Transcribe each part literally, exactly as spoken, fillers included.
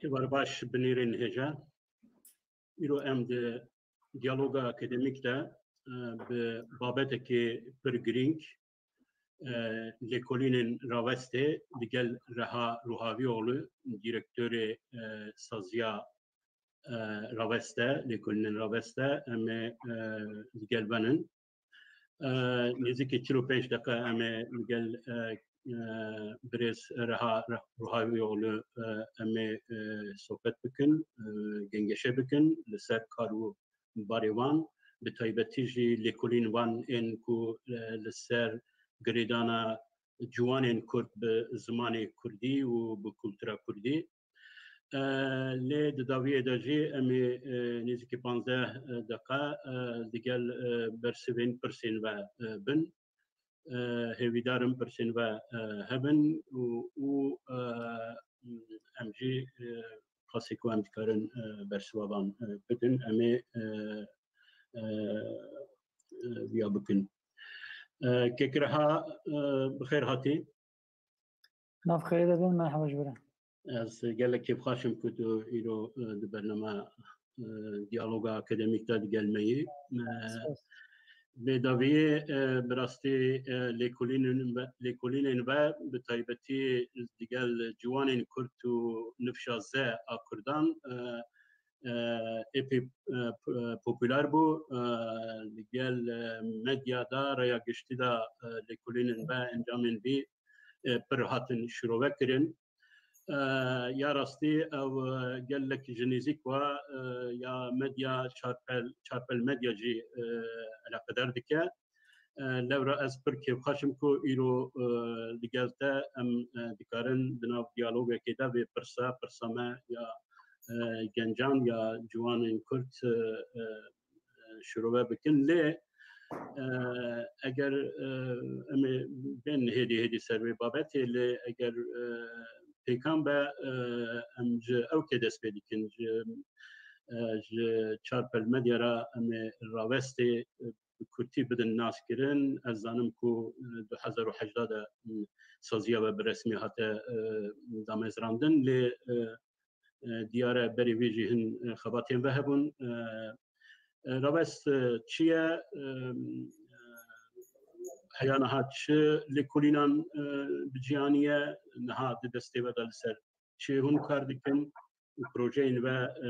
Êvar baş binêrên hêja. Îro em di diyaloga akademîk de e, bi babetekê pir girîng, e, lêkolînên rawestê digel Reha Ruhavîoğlu, direktorê e, saziya e, raweste, lêkolînên raweste, em ê e, digel venin. E, nêzîkî çil û pênc deqe em ê digel e, e, birêz Reha Ruhavîoğlu e, em ê e, sohbet bikin, e, gengeşe bikin li ser kar û barê wan, bi taybetî jî lêkolîn wan ên ku e, li ser girêdana ciwanên Kurd bi zimanê Kurdî û bi kultura Kurdî. E, lê di dawiyê de jî em ê e, nêzîkî panzdeh deqa e, digel e, bersivên pirsên ve e, bin. E, hêvîdar im pirsên ve e, hebin û, û e, em jî e, qasê ku em dikarin e, bersiva van e, bidin, em ê e, e, e, viya bikin. E, Kek Reha, e, bi xêr hatî. Nav xêrê de bin, merhaba ji we re. Ez gelek kêfxweş im ku tu îro e, di bername e, diyaloga akademîk de digel me yî. E, Spas. Bêdaviyê e, bi rastî e, lêkolînên ve, lêkolînên ve bi taybetî digel ciwanên Kurd û nifşa ze a Kurdan e, e, êpî e, p- e, popûler bû. E, digel e, medya de, raya giştî de e, lêkolînên ve, encamên vî e, pir hatin şirove kirin. E, ya rastî ew e, gelek ji nêzîk ve e, ya medya Çarpel, Çarpel Medya jî e, eleqedar dike. E, lewra ez pir kêfxweş im ku îro e, digel te em e, dikarin di nav diyalogekê de vê pirsa, pirsa me ya e, gencan ya ciwanên Kurd e, e, şirove bikin. Lê e, eger e, em ê bên hêdî hêdî ser vê babetê, lê eger e, pêkan be e, em ji ewkê dest pê dikin, ji e, ji Çarpel Medya re em ê rawestê e, bi kurtî bidin naskirin. Ez zanim ku e, du hezar û hejda de e, saziya ve bi resmî hate e, damezrandin, lê e, e, diyar e berê vê jî hin e, xebatên ve hebûn. E, e, rawest e, çi ye? E, e, heya niha çi lêkolînan e, bi cî aniye? Niha di destê ve de li ser çi hûn kar dikin û projeyên ve e,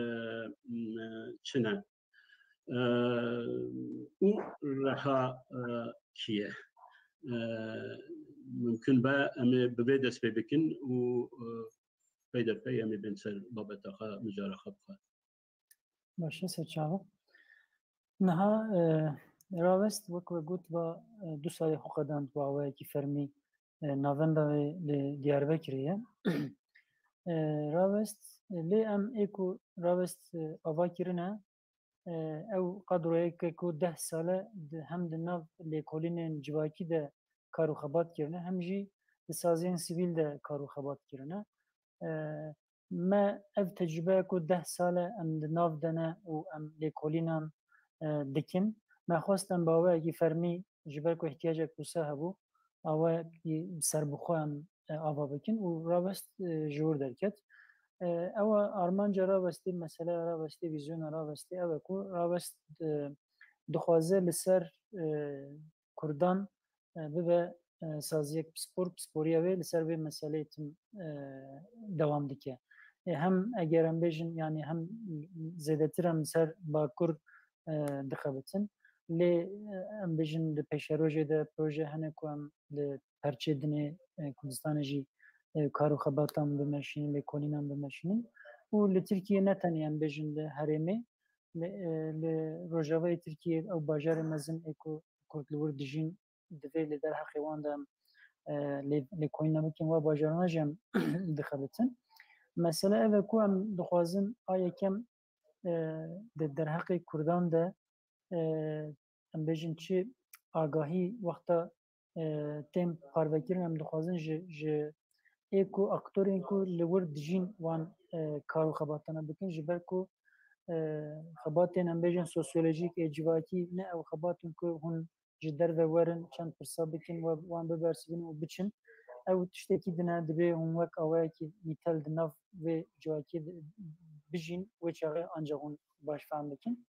m, e, çi ne? E, û Reha e, kî ye? E, mimkun be em ê bi vê dest pê bikin û e, pey der pey em ê bên ser babeta xwe, mijara xwe bi xwe. Baş e, serçava. Niha e, Rawest, wek we got, va e, du salê xwe qedand, bi awayekî fermî e, navenda wê li Diyarbekirê ye. E, Rawest, e, lê em ê ku Rawest e, ava kirine, e, ew qadroyeke ku deh sal e di, hem di nav lêkolînên civakî de kar û xebat kirine, hem jî di saziyên sivîl de kar û xebat kirine. E, me ev tecrûbeya ku deh sal e em di nav de ne û em lêkolînan e, dikin, me xwest em bi awayekî fermî, ji ber ku ihtiyacek wisa hebû, awayekî serbixwe em e, ava bikin û Rawest e, ji wir derket. E, ew e armanca Rawestê, meseleya Rawestê, vîzyona Rawestê ew e ku Rawest e, dixwaze li ser e, Kurdan e, bibe e, saziyek pispor, pisporiya wê li ser vê meseleyê tim e, dewam dike. E, hem eger em bêjin, yanî hem zêdetir em li ser Bakur e, dixebitin. Lê e, em bêjin di pêşerojê de proje hene ku em li perçê dinê e, Kurdistanê jî e, kar û xebatan bimeşînin, lêkolînan bimeşînin. Û li Tirkiyê ne tenê em bêjin li herêmê, li, e, li rojavayê Tirkiyê ew bajarê mezin ê ku Kurd li wir dijîn, divê li derheqê wan de em e, lê, lêkolîna bikin, wa bajarana jî em dixebitin. Mesele ev e ku em dixwazin a yekem e, di derheqê Kurdan de e, em bêjin çi agahî wexta e, tên parvekirin, em dixwazin ji, ji ê ku aktorên ku li wir dijîn wan e, kar û xebatana bikin, ji ber ku e, xebatên em bêjin sosyolojîk ê civakî ne ew xebat in ku hûn ji derve werin, çend pirsa bikin, we, wan bibersivînin û biçin. Ew tiştekî din e, divê hûn wek awayekî nîtel di nav vê civakê de bijîn, wê çaxê ancaq hûn baş fehm bikin.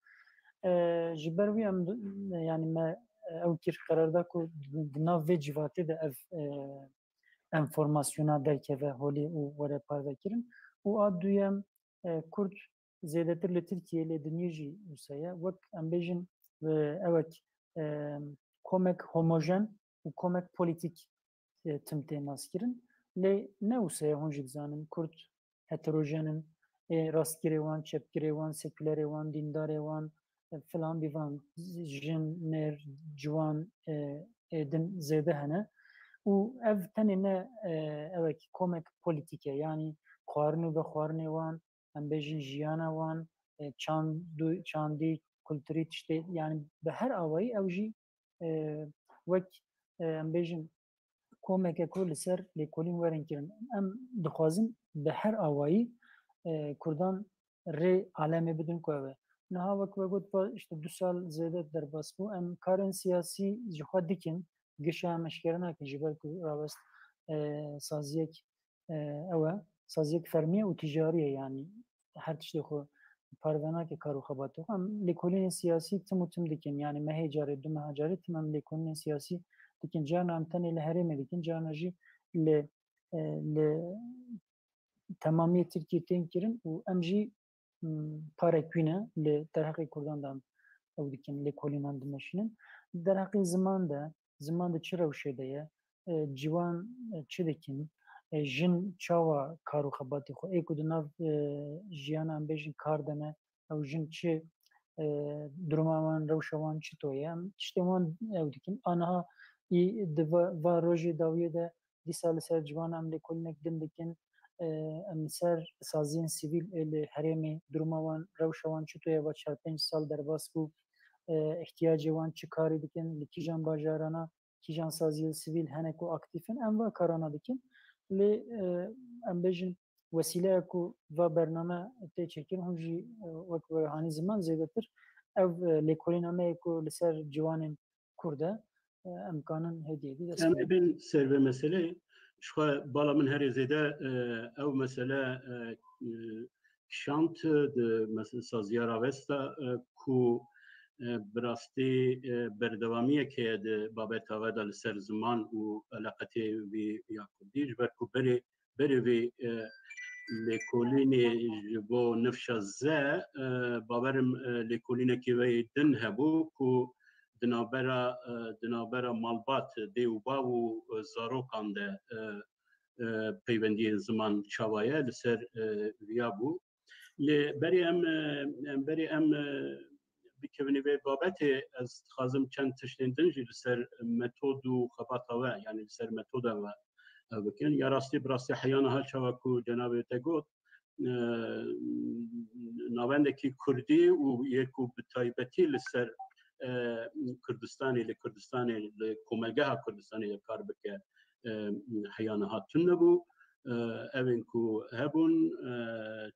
E, ji ber wî em di-, yanî me, e, ew kir, qerar da ku di, di nav vê civatê de ev, e, enformasyona derkeve holê û were parvekirin. Û a duyem, e, Kurd zêdetir li Tirkiyê, lê dinyê jî wisa ye. Wek em bêjin, e, ewek, e, komek homojen û komek polîtîk, e, tim tê naskirin. Lê ne wisa ye, hûn jî dizanin, Kurd heterojen in, ê rastgirê wan, çepgirê wan, sekulerê wan, dîndarê wan, e, filan bîvan, jin, mêr, ciwan, e, ê din zêde hene. Û ev tenê ne, e, ewek komek polîtîk e, yanî xwarin û vexwarinê wan, em bêjin jiyana wan, e, çand û, çandî, kulturî tiştê, yanî bi her awayî ew jî, e, wek, e, em bêjin komeke ku li ser lêkolîn werin kirin. Em dixwazin bi her awayî, e, Kurdan rê alemê bidin ku ev e. Niha wek we got, va işte du sal zêde derbas bû. Em karên siyasî ji xwe dikin, gişa em eşkere nakin, ji ber ku rawest, e, saziyek, e, ew e, saziyek fermî ye û ticarî ye, yanî her tiştê xwe parve nake kar û xebatê xwe. Em lêkolînên siyasî tim û tim dikin, yanî mehê carê, du meha carê tim em lêkolînên siyasî dikin. Carna em tenê li herêmê dikin, carna jî li, e, li temamiyê Tirkiyê tên kirin û em jî, m, parek wî ne, li derheqê Kurdan de em ew dikin, lêkolînan dimeşînin. Derheqê ziman de, ziman di çi rewşê de ye, e, ciwan, e, çi dikin, e, jin çawa kar û xebatê xwe, ê ku di nav, e, jiyana em bêjin kar de ne, ew jin çi, e, duruma wan, rewşa wan çito ye, em tiştê wan ew dikin. Aniha î di va, va rojê dawiyê de dîsa li ser ciwana em lêkolînek din dikin. E, em li ser saziyên sivîl ê li herêmê, duruma wan, rewşa wan çito ye, va çar pênc sal derbas bû, e, ihtiyacê wan çi karî dikin, li kîjan bajarana, kîjan saziyê sivîl hene ku aktîf in, em va karana dikin. Lê, e, em bêjin wesîleya ku va bername tê çêkirin, hûn jî, e, wek we hanî ziman zêdetir ev, e, lêkolîna me ye ku li ser ciwanên Kurd e, e, em kanin hêdî hêdî dest pê bikin. Em ê bên ser vê meseleyê. Ji xwe bala min herê zêde, e, ew mesele, e, e, kişand di mes-, saziya rawesta, e, ku, e, bi rastî, e, berdewamiyek heye di babeta ve de li ser ziman û eleqetê wî ya kurdî, ji ber ku berê, berê vê, e, lêkolînê ji bo nifşa Z, e, bawerim, e, lêkolînekê wê din hebû ku di navbera, e, di navbera malbat, dê û bav û, e, zarokan de, e, e, peywendiyên ziman çawa ye, li ser, e, viya bû. Lê berê em, e, em, berê em, e, bikevin vê babetê, ez dixwazim çend tiştên din jî li ser metod û xebata we, yanî li ser metoda we, e, bikin. Ya rastî, bi rastî heya niha çawa ku cenabê te got, e, navendekî kurdî û yê ku bi taybetî li ser, e, Kurdistanê, li Kurdistanê, li komelgeha Kurdistanê ye kar bike, e, heya niha tune bû. E, evên ku hebûn, e,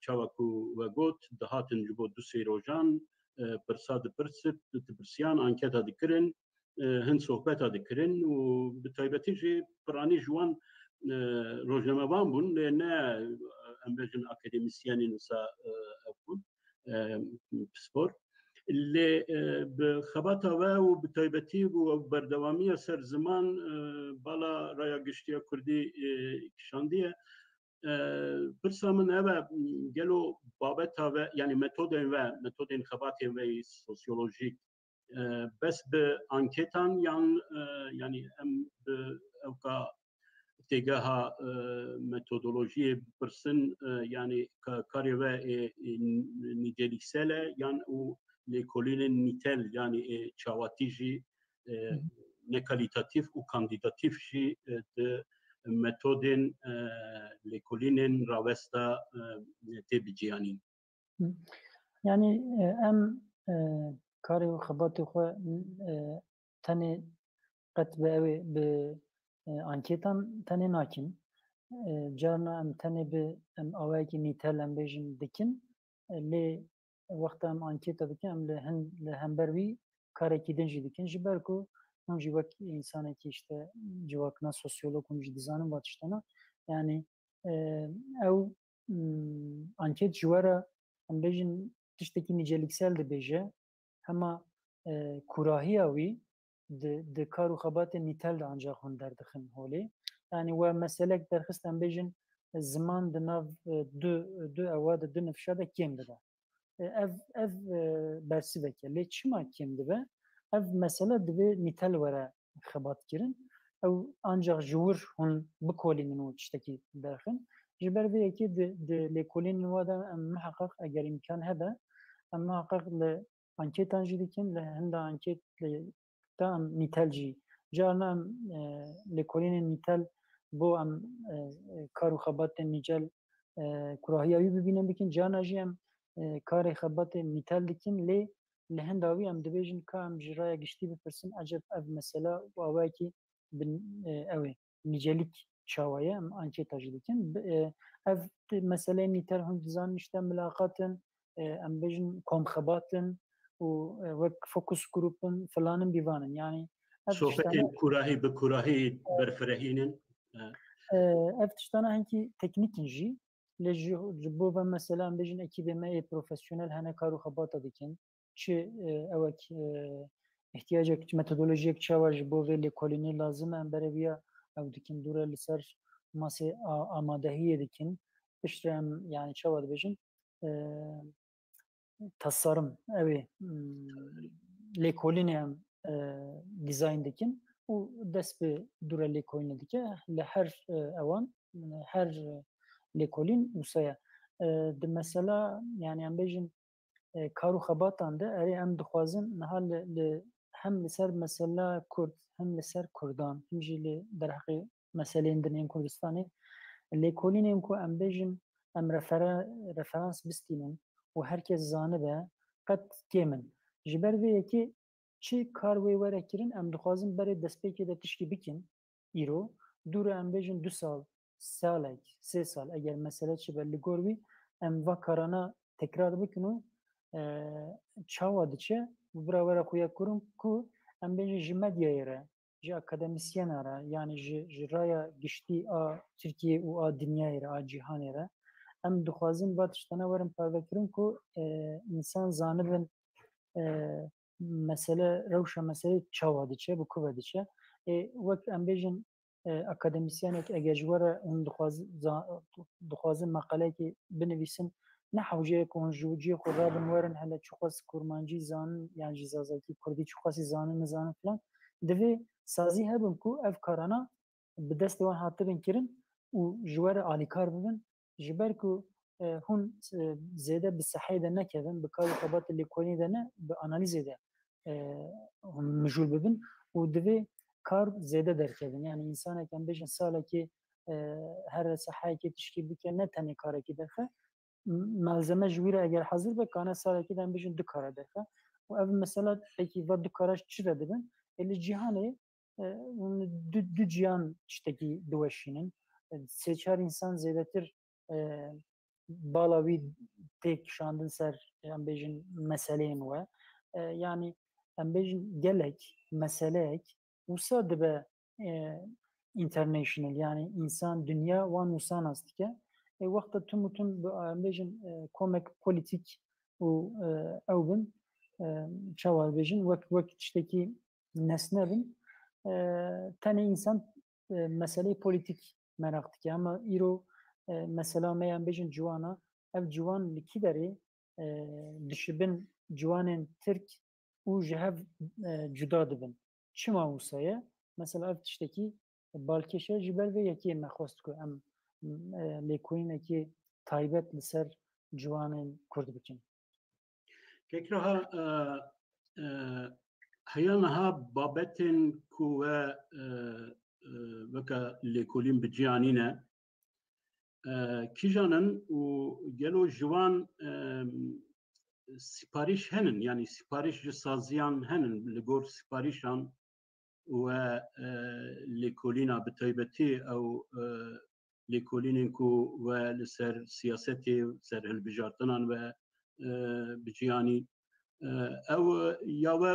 çawa ku we got, dihatin ji bo du sê rojan, e, pirsa dipirsit-, dipirsiyan, anketa dikirin, e, hin sohbeta dikirin û bi taybetî jî piranî ji wan, e, rojnamevan bûn, lê ne, e, em bêjin akademîsyenên wisa, e, ev bûn, e, pispor. Lê, e, bi xebata we û bi taybetî bû ew berdewamiya ser ziman, e, bala raya giştiya kurdî, e, kişandiye. E, pirsa min ev e, gelo babeta ve, yanî metodên ve, metodên xebatên ve yî sosyolojîk, e, bes bi anketan yan, e, yanî em bi ewka têgeha, e, metodolojiyê bipirsin, e, yanî ka-, karê ve ê, ê nîtelîksel e yan û lêkolînên nîtel, yanî ê çawatî jî, e, Hı hı. nekalîtatîf û kandîdatîf jî, e, di metodên, e, lêkolînên rawesta, e, tê biciyanîn. Hı. Yanî, e, em, e, karê û xebatê xwe, e, tenê qet bi ew ê bi, e, anketan tenê nakin. E, carna em tenê bi, em awayekî nîtel, em bêjin, dikin. E, lê wexta em anketa dikin, em li hin, li hember wî karekî din jî dikin. Ji ber ku hûn jî wek însanekî işte civakna sosyolog hûn jî dizanin va tiştana. Yani e, ew m, anket ji we re em bêjin tiştekî nîceliksel dibêje, hema e, kûrahiya wî di, di kar û xebatên nîtel de ancaq hûn derdixin holê. Yani we meselek derxist em bêjin ziman di nav e, du, du ewa de du nifşa de kêm dibe. E, ev, ev e, bersivek e. Lê çima kêm dibe? Ev mesele divê nîtel were xebat kirin. Ew ancaq ji wir hûn bikolînin û tiştekî derxin. Ji ber vê yekê di, di lêkolînên wa de em miheqeq eger îmkan hebe, em miheqeq li anketan jî dikin, li hinda anket li da em nîtel jî. Carna em e, lêkolînên nîtel bo em e, e, kar û xebatên nîcel e, kurahiya wî bibînin dikin. Carna jî em e, karê xebatên nîtel dikin, lê li hinda wî em dibêjin ka em ji raya giştî bipirsin, eceb ev mesela û awayekî bi e, ew ê nîcelik çawa ye, em anketa jî dikin. Bi- e, Ev ti- meseleyên nîtel hûn dizanin işte milaqatin, e, em bêjin komxebatin û e, wek fokus grûpin filanin bîvanin. Yani ev tiştane, Sohbetên kurahî bi kurahî berfirehînin. e, ev tiştana hinkî teknîk in jî. Lê ji, ji bo ve mesela em bêjin ekîbê me ê profesyonel hene kar û xebata dikin. Çi e, ewek e, ihtiyacek, çi metodolojiyek çawa ji bo vê lêkolînê lazim e, em berê viya ew dikin, dûre li ser masê a- amadehiyê dikin. Piştre em yani çawa dibêjin? E, tasarım, ew ê, m, lêkolînê em e, dizayn dikin û dest bi dûre lêkolînê dike. Li her e, ewan, her lêkolîn wisa ye. E, di mesela, yani em bêjin e, kar û xebatan de erê em dixwazin niha li, li hem li ser mesela Kurd, hem li ser Kurdan, hem jî li derheqê meseleyên din ên Kurdistanê, lêkolînên ku em bêjin em refere-, referans bistînin û her kes zanibe, qet kêm in. Ji ber vê yekê çi kar wê were kirin, em dixwazin berê destpêkê de tişkî bikin. Îro, dûre em bêjin du sal, salek, sê sal, eger mesele çi be, li gor wî em va karana tekrar bikin û e, çawa diçe, bi bira were xuya kurin ku em bêjin ji medyayê re, ji akademisyena re, yani ji, ji raya giştî a Tirkiyê û a dinyayê re, a cîhanê re, em dixwazin va tiştana werin parvekirin ku e, însan zanibin e, mesele, rewşa meselê çawa diçe, bi ku ve diçe. Ê, wek em bêjin e, akademisyenek eger ji we re hûn dixwaz-, za-, dixwazin meqaleyekê binivîsin, ne hewce ye ku hûn ji cihê xwe rabin werin hele çiqas kurmancî zanin yan jî zazakî kurdî çiqasî zanin nizanin filan. Divê sazî hebin ku ev karana bi destê wan hatibin kirin û ji we re alîkar bibin. Ji ber ku e, hûn e, zêde bi seheyê de nekevin, bi kar û xebatê lêkolînê de ne, bi analîzê de e, hûn mijûl bibin û divê kar zêde derkevin. Yani însanek em bêjin salekê e, here seheyekê tişkî bike, ne tenê karekî derxe. M-, malzeme ji wî re eger hazir be, kane salekê de em bêjin du kara derxe. Û ev mesela pekî va du kara çi ve dibin? Ê li cîhanê e, hûn du, du ciyan tiştekî diweşînin. E, sê çar însan zêdetir e, bala wî tê kişandin ser, em bêjin, meseleyên we. E, yani em bêjin gelek meseleyek wisa dibe e, international, yani însan, dinya wan wisa nas dike. E, wexta tim û tim bi, em bêjin, e, komek polîtîk û e, ew bin, e, çawa bêjin, wek, wek tiştekî nesne bin. E, tenê însan e, meseleyê polîtîk meraq dike. Ama îro e, mesela me yan bêjin ciwana, ev ciwan li kî derê e, dişibin ciwanên Tirk û ji hev e, cuda dibin. Çima wisa ye? Mesela ev tiştekî balkêş e, ji ber vê yekê me xwest ku em e, lêkolînekê taybet li ser ciwanên Kurd bikin. Kekra ha, e, e, heya niha babetên ku we, e, e, weke lêkolîn bi cih anîne, e, kîjan in û gelo ji wan, e, siparîş henin, yanî siparîş ji saziyan henin, li gor siparîşan we, e, lêkolîna bi taybetî ew, e, lêkolînên ku we li ser siyasetê, ser hilbijartinan we, e, bi cih anî, e, ew, e, ya we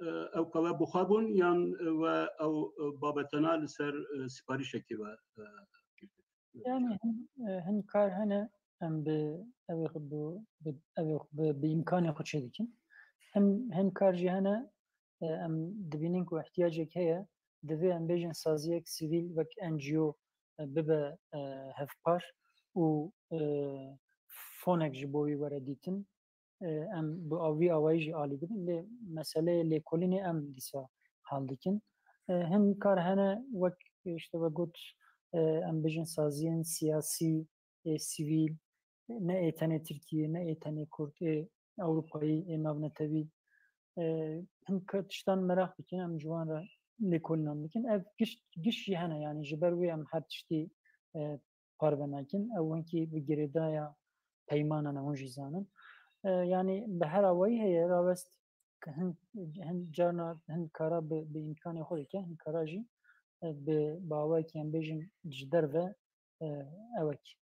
e, ew ka we bi xwe bûn yan we ew, e, babetena li ser, e, siparîşekê we, e, Yani hin, e, hin kar hene em bi ew ê xwe bi, bi, ew ê xwe bi, bi îmkanê xwe çêdikin. Hin, hin kar jî hene, e, em dibînin ku ihtiyacek heye, divê em bêjin saziyek sivîl wek N G O, e, bibe, e, hevpar û, e, fonek ji bo wî were dîtin. E, em bi vî awayî jî alî dibin. Lê meseleyê lêkolînê em dîsa hal dikin. E, hin kar hene wek işte we got, e, em bêjin saziyên siyasî, ê sivîl, ne ê tenê Tirkiyê, ne ê tenê Kurd, ê Ewropayî, ê navnetewî, e, hin ka-, tiştan meraq dikin, em ji wan re lêkolînan dikin. Ev giş, giş jî hene, yani ji ber wê em her tiştî, e, parve nakin. Ew hinkî bi girêdaya peymanan e, hûn jî zanin. E, yani bi her awayî heye, rawest hin, hin carna hin kara bi, bi îmkanê xwe dike, hin kara jî, e, bi, bi awayekî em bêjin ji derve, e, ewek,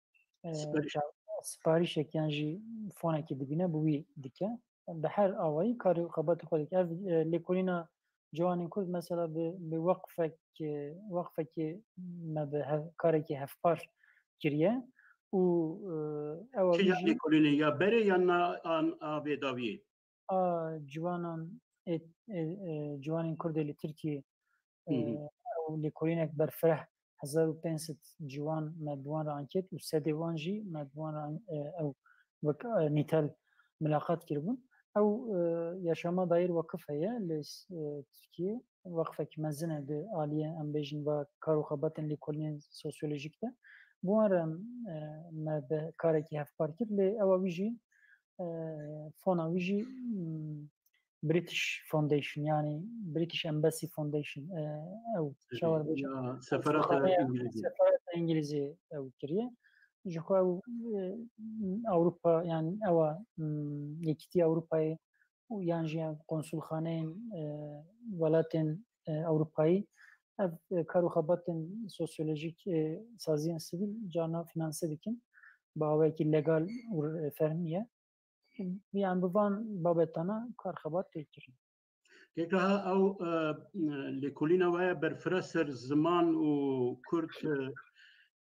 e, Siparîş. ça-, siparîşek yan jî fonekî dibîne, bi wî dike. Bi her awayî karê û xebatê xwe dike. Ev, e, lêkolîna ciwanên Kurd mesela bi, bi weqfek, e, weqfekê me bi hev-, karekî hevpar kiriye û, e, ew Kî ya jî lêkolînê ya berê yan na an a vê dawiyê? a ciwanan ê, ê, ê, ciwanên Kurdê li Tirkiyê, Hı hı. e, ew lêkolînek berfireh hezar û pênc sed ciwan me bi wan re anket û sedê wan jî me bi wan re an-, e, ew wek, e, nîtel milaqat kiribûn. Ew, e, Yaşama Dair Vakıf heye li, e, Tirkiyê. Weqfek mezin e di aliyê em bêjin ve kar û xebatên lêkolînên sosyolojîk de. Bi wan re em, e, me bi karekî hevpar kir. Lê ewa wî jî, e, fona wî jî, mm, British Foundation, yani British Embassy Foundation, e, ew çawa dibêjin? Ya, seferata Konsulxaneya Îngilîzî. Seferata Îngilîzî ew kiriye. Ji xwe ew, e, Ewropa, yani ewa, mm, Yekîtiya Ewropayê û yan jî konsulxaneyên, e, welatên, e, Ewropayî ev, e, kar û xebatên sosyolojîk, e, saziyên sivîl carna finanse dikin. Bi awayekî legal û, e, fermî ye. Yani bi van babetana kar xebat tê kirin. Kêkaha ew, e, lêkolîna we ye berfireh ser ziman û Kurd, e,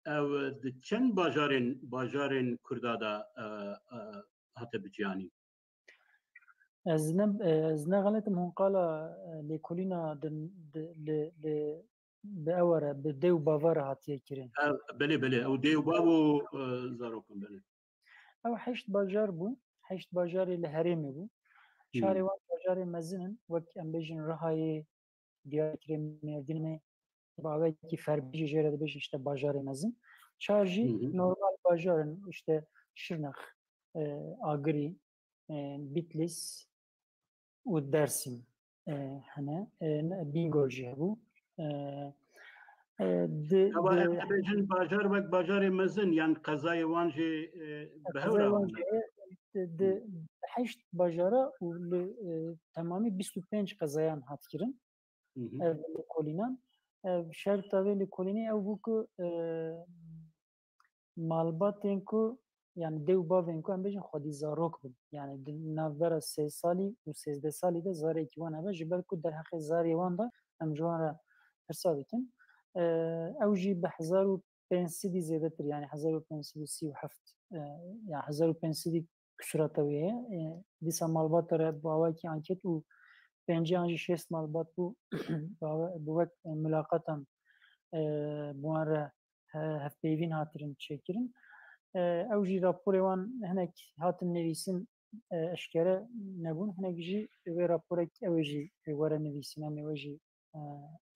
ew di çend bajarên, bajarên Kurda de, e, e, hate biciyanî? Ez ne, ez ne xeletim hûn qala, e, lêkolîna di, di, li, li, bi ew re, bi dê û bava re hatiye kirin. Ew, belê, belê. Ew dê û bav û, e, zarokan, belê. Ew heşt bajar bû. Heşt bajarê li herêmê bû. Çarê Hmm. wan bajarê mezin in, wek em bêjin Rihayê, Diyarbekirê, Mêrdînê, bavekî fermî jî jê re dibêjin işte bajarê mezin. Çar jî Hı hı. normal bajar in, işte Şirnex, e, Agirî, e, Bitlis û Dersim, e, hene. E, ne-, Bîngol jî hebû. E, e, di, Ewa di, em dibêjin bajar wek bajarê mezin, yan qezayê wan jî, e, bi hev Qezayê re wan wan jî heye, di, di heşt bajara û li, e, temamî bîst û pênc qezayan hat kirin. Hı hı. Ev lêkolînan. Ev şerta vê lêkolînê ew bû ku, e, malbatên ku, yani dê û bavên ku em bêjin xwedî zarok bin. Yani di navbera sê salî û sêzdeh salî de zarekî wan hebe, ji ber ku derheqê zarê wan de em ji wan re pirsa dikin. E, ew jî bi hezar û pênc sedî zêdetir, yani hezar û pênc sed û sî û heft, e, ya hezar û pênc sedî kusurata wê ye. E, dîsa malbata re bi awayekî anket û pêncî an jî şêst malbat bû, bi awa-, bi wek, e, mulaqatan, e, bi wan re he-, hevpeyvîn hatirin çêkirin. E, ew jî raporê wan hinek hatin nivîsin, e, eşkere nebûn. Hinek jî wê raporek ew ê jî were nivîsîn, em ê wê jî, e,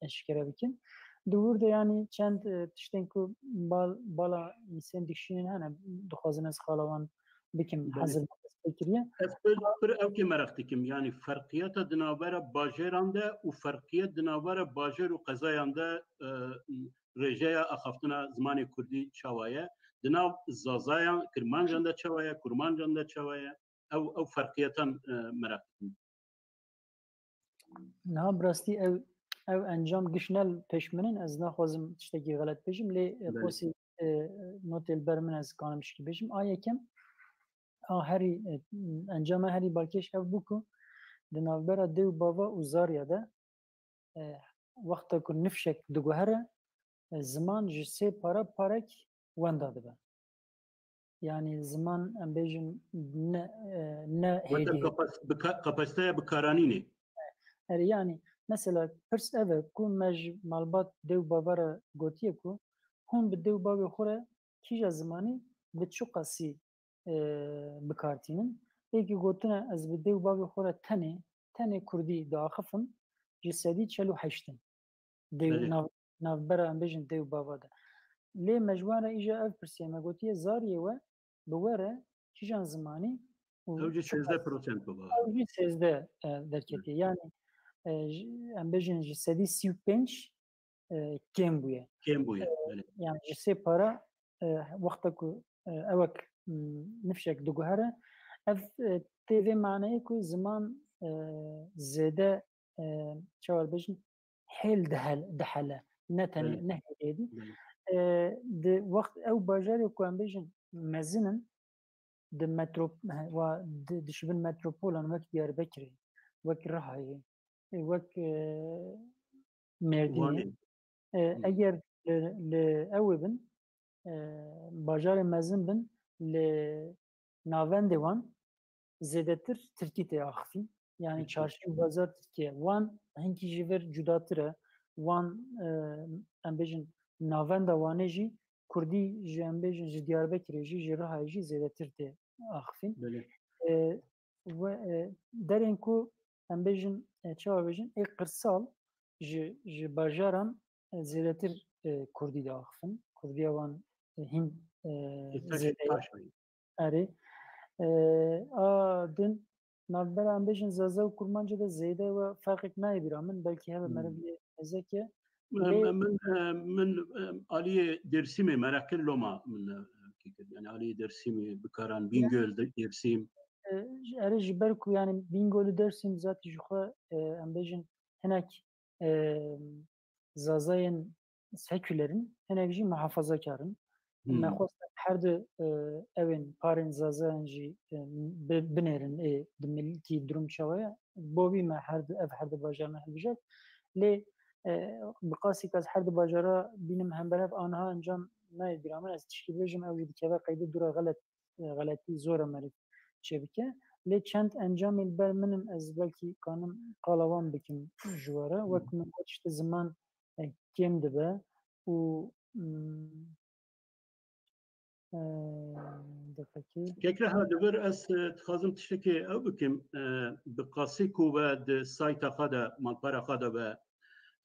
eşkere bikin. Di wir de, yani, çend, e, tiştên ku bal-, bala însên dikşînin hene, dixwazin ez qala wan bikim, Belê. Hezir me dest pê kiriye. Ez pir, pir ew kê meraq dikim, yani ferqiyata di navbera bajêran de û ferqiyet di navbera bajêr û qezayan de, e, rêjeya axaftina zimanê kurdî çawa ye? Di nav zazayan, kirmancan de çawa ye, kurmancan de çawa ye? Ew, ew ferqiyetan, e, meraq dikim. Niha bi rastî ew, ew encam giş ne li pêş min in, ez naxwazim tiştekî xelet bêjim, lê, e, Belê. qosî, e, notê li ber min ez kanim şikî bêjim. A yekem, a herî, e, encama herî balkêş ev bû ku di navbera dê û bava û zarya de, e, wexta ku nifşek diguhere, e, ziman ji sê para parek wenda dibe. Yanî ziman, em bêjin, ne, e, ne hêdî. Kapasiteya bikaranînê. Erê, yanî mesela pirs ev e ku me ji malbat dê û bava re gotiye ku hûn bi dê û bavê xwe re kîja zimanî bi çi qasî, e, bi kar tînin? Êkî gotine ez bi dê û bavê xwe re tenê, tenê kurdî diaxifim, ji sedî çel û heşt in. Dê û nav, navbera em bêjin dê û bava de. Lê me ji wan re îja ev pirsiye me gotiye zariyê we bi we re kîjan zimanî û ew jî sêzdeh prosent biba. Ew jî sêzdeh, e, derketiye. Yanî, e, em bêjin ji sedî sî û pênc, e, kêm bûye. Kêm bûye. E, yani ji sê para, e, wexta ku, e, ewek, m, nifşek diguhere, ev, e, tê vê maneyê ku ziman, e, zêde, e, çawa bêjin, hêl dihel-, dihele. Ne tenê, ne hêdî. E, di wext ew bajarê ku em bêjin mezin in, di metrop-, wa di, dişibin metropolan wek Diyarbekirê, wek Rihayê, e, wek, e, Mêrdînê. E, eger li, li ew ê bin, e, bajarê mezin bin, li navendê wan zêdetir tirkî tê axifîn. Yani çarşî û bazar tirkî ye. Wan hinkî ji vir cudatir e. Wan, e, em bêjin navenda Wanê jî kurdî ji, em bêjin, ji Diyarbekirê jî, ji Rihayê jî zêdetir tê axifîn. E, we, e, derên ku em bêjin, e, çawa bêjin, ê qirsal ji, ji bajaran, e, zêdetir, e, kurdî diaxifin. Kurdiya wan, e, hîn, e, zêde ye. Erê. E, a din navbera em bêjin Zaza û Kurmancê de zêde we ferqek nayê bîra min, belkî hebe meriv lê nêzek e. Lê min, e, min, e, aliyê Dêrsimê mereqil loma min, e, kî kir. Yani aliyê Dêrsimê bikaran, Bîngöl, Dêrsim. E, erê ji ber ku yani Bîngöl û Dêrsim zatî ji xwe, e, em bêjin hinek, e, Zazayên seküler in, hinek jî muhafazakar in. Me xwest her du, e, ewên parên Zazayan jî, e, bi-, binêrin ê di milkî durum çawa ye. Bo vî me her du, ev her du bajarine hilbijart. Lê, e, bi qasî ke ez her du bajara bînim hember hev aniha encam nayê bîra min, ez tişkî bêjim, ew jî dikeve qeydê dûre xelet, e, xeletî zor e meriv çêbike. Lê çend encamên ber min in, ez belkî kanim qala wan bikim ji we re. Wek min got, işte ziman, e, kêm dibe û, mm, e, difekir. Kekre ha li vir ez, e, dixwazim tiştekê ew bikim, e, bi qasî ku we di sayta xwe de, malpera xwe de ve,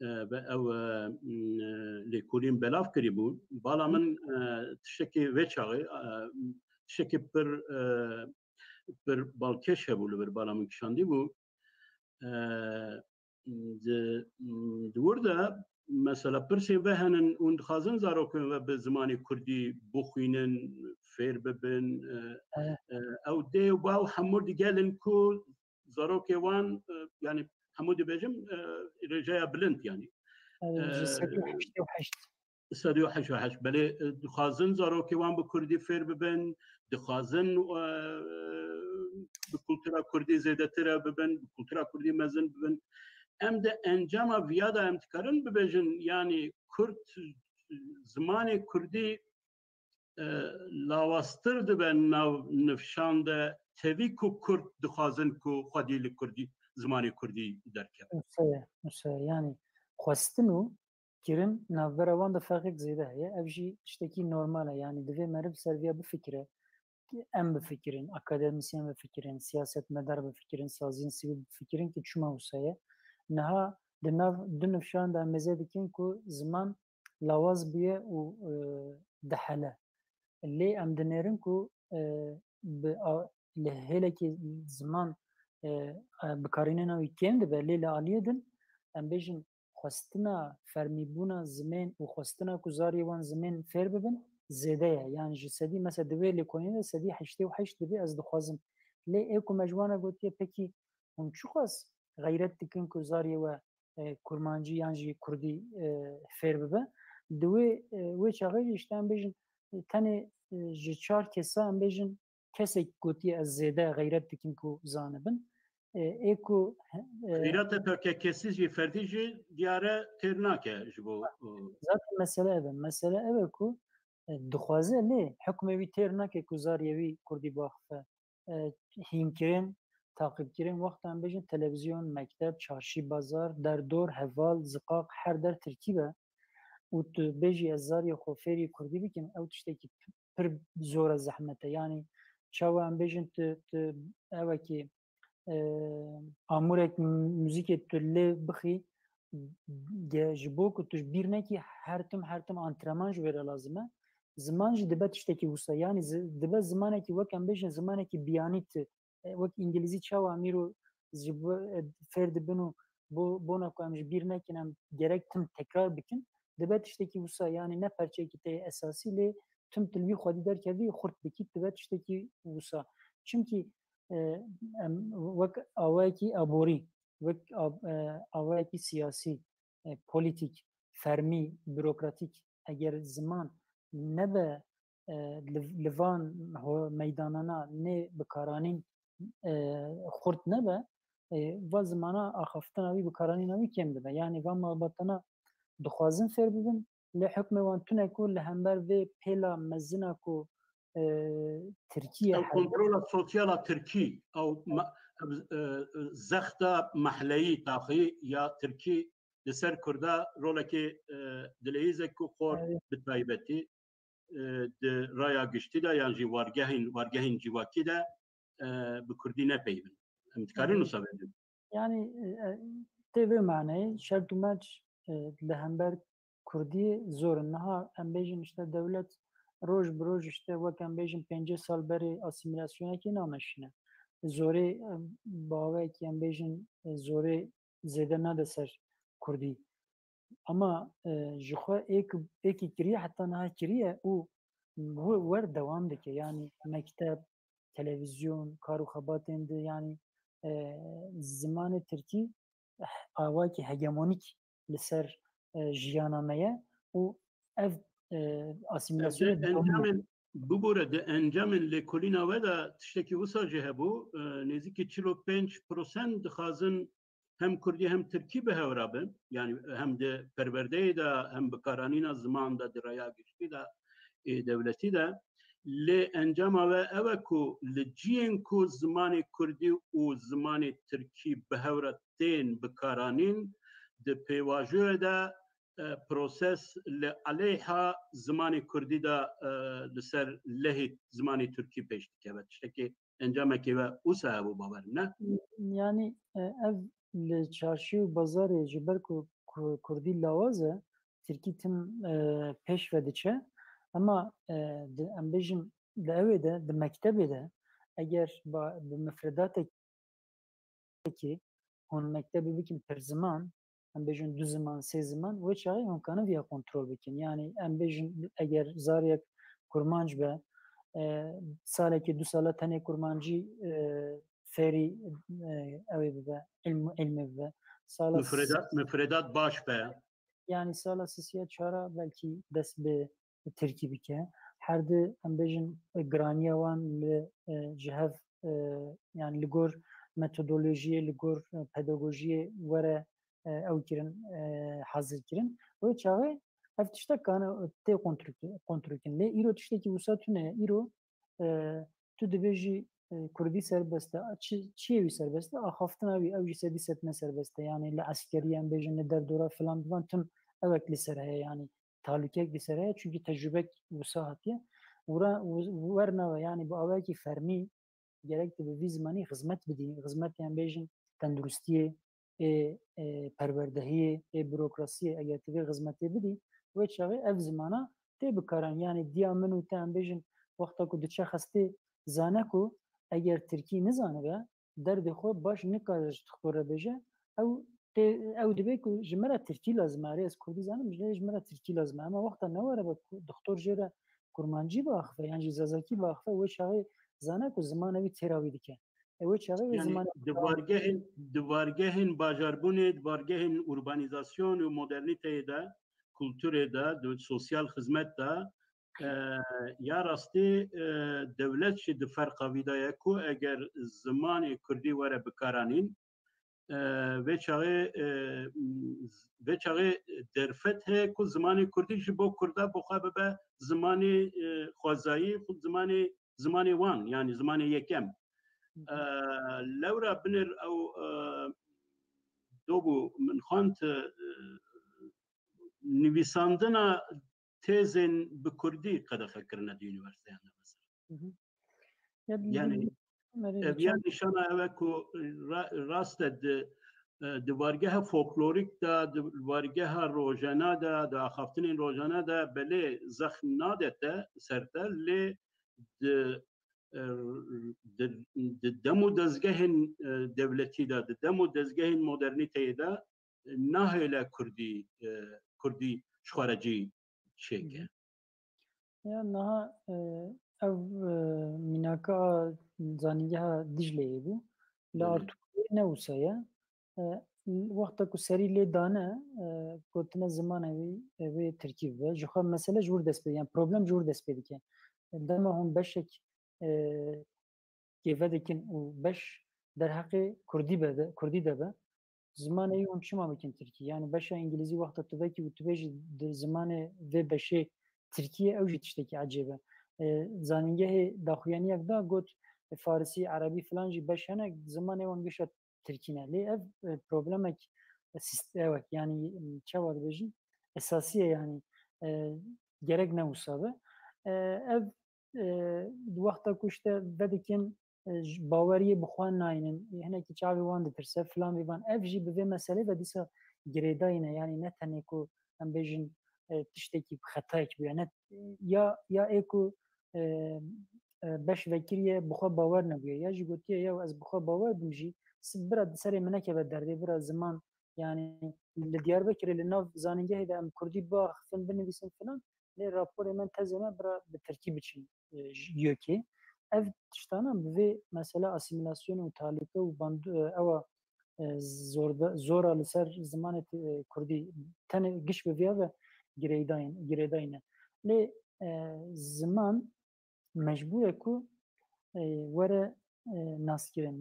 e, ve ew, e, m, e, lêkolîn belav kirî bû. Bala min, e, tiştekê vê çaxê, e, tiştekê pir, e, pir balkêş hebû li vir bala min kişandî bû. E, di, di wir de mesela pirsên ve henin hûn dixwazin zarokên ve bi zimanê kurdî bixwînin, fêr bibin. E, e, ew dê û bav hemû digelin ku zarokê wan, e, yani hemû dibêjim, e, rêjeya bilind yani. Ji sedî heştê û heşt. Sedî û heşt û heşt. Belê, e, dixwazin zarokê wan bi kurdî fêr bibin, dixwazin, e, bi kultura kurdî zêdetir e bibin, bi kultura kurdî mezin bibin. Em di encama viya de em dikarin bibêjin, yani kurd, zimanê kurdî, e, lawaztir dibe nav nifşan de, tevî ku kurd dixwazin ku xwedî li kurdî, zimanê kurdî derkeve. Wisa ye, wisa ye. Yani xwestin û kirin navbera wan de ferqek zêde heye. Ev jî tiştekî normal e. Yani divê meriv ser viya bifikire. Em bifikirin, akademisyen bifikirin, siyasetmedar bifikirin, saziyên sivîl bifikirin ki çima wisa ye. Niha di nav du nifşan de em mêze dikin ku ziman lawaz bûye û, e, dihele. Lê em dinêrin ku, e, bi a-, li hêlekê ziman, e, e, bikarînena wî kêm dibe, lê li aliyê din em bêjin xwestina fermîbûna zimên û xwestina ku zariyê wan zimên fêr bibin zêde ye. Yani ji sedî, mesela di wê lêkolînê de sedî heştê û heşt dibê ez dixwazim. Lê ê ku me ji wan re gotiye, pekî hûn çiqas xeyret dikin ku zariyê we, e, kurmancî yan jî kurdî, e, fêr bibe? Di wê, e, wê çaxê jî işte em bêjin, e, tenê, e, ji çar kesa em bêjin kesek gotiye ez zêde xeyret dikim ku zanibin. E, ê ku, e, Xîrata takekesî jî ferdî jî diyare têr nake ji bo, e, Zaten mesele ev e. Mesele ev e ku, e, dixwaze lê hukmê wî têr nake ku zariyê wî kurdî biaxife. E, hînkirin, taqîbkirin, wexta em bêjin televîzyon, mekteb, çarşî, bazar, derdor, heval, ziqaq, her der tirkî be û tu bêjî ez zariyê xwe fêrî kurdî bikim, ew tiştekî pir zor e, zehmet e. Yanî çawa em bêjin tu, tu ewekî, e, amûrek muzîkê tu lê bixî, ge-, ji bo ku tu ji bîr nekî, her tim, her tim antrenman ji wê re lazim e. Ziman jî dibe tiştekî wisa. Yanî zi-, dibe zimanekî, wek em bêjin, zimanekî biyanî tu, e, wek îngilîzî çawa em îro ji bo, e, fêr dibin û bo, bona ku em ji bîr nekin, em gerek tim tekrar bikin, dibe tiştekî wisa. Yanî ne perçeyekî te yê esasî, lê tim tu li wî xwedî derkevî, xurt bikî, dibe tiştekî wisa. Çimkî, e, em wek awayekî aborî, wek av-, e, awayekî siyasî, e, polîtîk, fermî, bürokratîk, eger ziman nebe, e, li, li van ho-, meydanana nê bikaranîn, e, xurt nebe, e, va zimana axaftina wî, bikaranîna wî kêm dibe. Yanî va malbatana dixwazin fêr bibin, lê hukmê wan tune ku li hember vê pêla mezina ku, e, Tirkiye Ew heye. Kontrola sosyala Tirkî, ew ma-, ev, e, zexta mehleyî taxî ya Tirkî li ser Kurda rolekê, e, dileyîzek ku xor Evet. bi taybetî, e, di raya giştî de yan jî wargehên, wargehên civakî de, e, bi Kurdî nepeyivin. Em dikarin Evet. wisa bêjin. Yanî, e, e, tê vê maneyê şert û merc, e, li hember Kurdiyê zor in. Niha em bêjin işte dewlet roj bi roj işte wek em bêjin pêncî sal berê asîmîlasyonekê nameşîne. Zorê, e, bi awayekî em bêjin, e, zorê zêde nade ser Kurdî. Ama, e, ji xwe êk, êkî kiriye, heta niha kiriye û we-, wer dewam dike. Yanî mekteb, televîzyon, kar û xebatên di, yanî, e, zimanê tirkî, eh, awakî hegemonîk li ser, e, jiyana me ye û ev, e, Di asîmîlasyonê dewam encamên, bibûre, di encamên lêkolîna we de tiştekî wisa jî hebû, e, nêzîkî çil û pênc prosent dixwazin hem kurdî hem tirkî bi hev re bin. Yanî hem di perwerdeyê de hem bikaranîna ziman de di raya giştî de ê dewletî de. Lê encama we ew e ku li ciyên ku zimanê kurdî û zimanê tirkî bi hev re tên bikaranîn, di pêvajoyê de, e, proses li aleyha zimanê kurdî de, e, li ser lehê zimanê tirkî pêş dikeve. Tiştekî encamekê we wisa hebû, bawer ne? Yanî, e, ev li çarşî û bazarê ji ber ku, ku kurdî lawaz e, tirkî tim, e, pêş ve diçe. Ema, e, di, em bêjin, di ewê de, di mektebê de, eger ba-, bi mifredatekî hûn mektebê bikin pir ziman, em bêjin du ziman, sê ziman, wê çaxê hûn kanin viya kontrol bikin. Yanî em bêjin eger zariyek kurmanc be, e, salekê du sala tenê kurmancî, e, fêrî, e, ew ê bibe, ilm, ilmê bibe. Sala Mifredat, mifredat baş be. Yanî sala sisiya çara belkî dest bi tirkî bike. Her di em bêjin, e, giraniya wan li, e, ji hev, e, yanî li gor metodolojiyê, li gor, e, pedagojiyê were, e, ew kirin, e, hazir kirin. Wê çaxê ev tiştek kane tê kontrol, kontrol kirin. Lê îro tiştekî wisa tune ye. Îro, e, tu dibêjî, e, kurdî serbest e. Çi, çiyê wî serbest e? Axaftina wî, ew jî sedî sed ne serbest e. Yanî li eskerî em bêjin, li derdora filan divan tim ewek li ser heye. Yanî talûkek li ser heye. Çunkî tecrûbek wisa hatiye. Wira, wer nabe, yanî bi awayekî fermî gerek tu bi vî zimanî xizmet bidî. Xizmet em bêjin tenduristiyê, ê, ê, perwerdehiyê, ê, bürokrasiyê, eger tu vê xizmetê bidî, wê çaxê ev zimana tê bikaran. Yanî diya min û te em bêjin, wexta ku diçe xestê zane ku eger tirkî nizanibe, derdê xwe baş nikare ji dixtor re bêje, ew tê, ew dibê ku ji me re tirkî lazim e, erê ez kurdî zanim, ji, ji me re tirkî lazim e. Ema wexta newere be ku dixtor jê re kurmancî biaxife, yan jî zazakî biaxife, wê çaxê zane ku zimanê wî têra wî dike. E, wê çaxê wê Yanî zimanê di wargehên, di wargehên bajarbûnê, di wargehên urbanîzasyon û modernîteyê de, kulturê de, di sosyal xizmet de, E, ya rastî, e, dewlet jî di ferqa vî de ye ku eger zimanê kurdî were bikaranîn, e, vê çaxê, e, vê çaxê derfet heye ku zimanê kurdî ji bo kurda bi xwe bibe zimanê, e, xwezayî, xwe zimanê, zimanê wan, yanî zimanê yekem. E, lewra binêr ew, e, dobû min xwend, e, nivîsandina têzên bi kurdî qedexe kirine di unîversîteyan de mesela. Hı hı. Ya, yanî, ev ya nîşana ew e ku ra-, rast e di, e, di wargeha folklorîk de, di wargeha rojane de, di axaftinên rojane de belê zexm nade te, ser te, lê di, e, di, di dem û dezgehên, e, dewletî de, di dem û dezgehên modernîteyê de, e, nahêle kurdî, e, kurdî ji xwe re cî çêke. Ya niha, e, ev, e, mînaka zanîngeha Dicleyê bû. Li Artûrlûyê ne wisa ye. E, wexta ku serî lê dane, e, gotine zimanê wî, e, wê tirkî bibe. Ji xwe mesele ji wir dest pê, yani problem ji wir dest pê dike. Dema hûn beşek, e, kê vedikin û beş derheqê kurdî be de, kurdî de be, zimanê wî hûn çima bikin tirkî? Yani beşa îngilîzî wexta tu vekî û tu bêjî di zimanê vê beşê tirkî ye, ew jî tiştekî ecêb e. E, zanîngehê daxuyaniyek da got, e, farisî, erebî filan jî beş hene, zimanê wan gişa tirkî ne. Lê ev, e, problemek, e, sîst-, ew e, yani, e, çawa dibêjin? Esasî ye yani, e, gerek ne wisa be. E, ev, e, di wexta ku işte vedikin, e, ji baweriyê bi xwe naynin, e, hinekî çavê wan ditirse, filan vî van. Ev jî bi vê meselê ve dîsa girêdayî ne. Yani ne tenê ku em bêjin, e, tiştekî bi xetayek bûye. Ne, ya, ya ê ku, e, e, beş vekiriye bi xwe bawer nebûye. Ya jî gotiye, "Ya ez bi xwe bawer bim jî, s-, bira di serê min nekeve derdê, bira ziman." Yani li Diyarbekirê li nav zanîngehê de em kurdî biaxifin, binivîsin filan. Lê raporê me, tezê me bira bi tirkî biçin, e, ji YÖK'ê. Ev tiştana bi vê mesela asîmîlasyon û talîke û bandu-, e, ewa, e, zorda-, zora li ser zimanê ti-, e, kurdî tenê giş bi viya ve girêdayîn-, girêdayî ne. Lê, e, ziman mecbûr e ku, e, were, e, naskirin.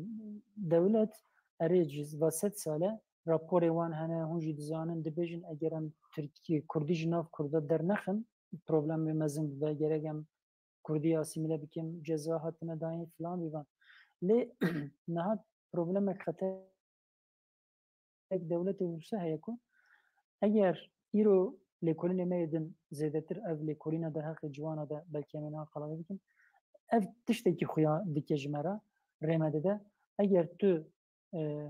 Dewlet erê ji va sed sal e raporê wan hene, hûn jî dizanin, dibêjin eger em tirkî, kurdî ji nav kurda dernexin, problemê mezin bibe, gerek em kurdî asîmîle bikin, ceza hatine dayîn filan vî van. Lê niha problemek xeter dewletê wisa heye ku eger îro lêkolînê me yê din zêdetir ev lêkolîna derheqê ciwana de belkî em ê niha qala vê bikin, ev tiştekî xuya dike ji me re, rê me dide. Eger tu, e,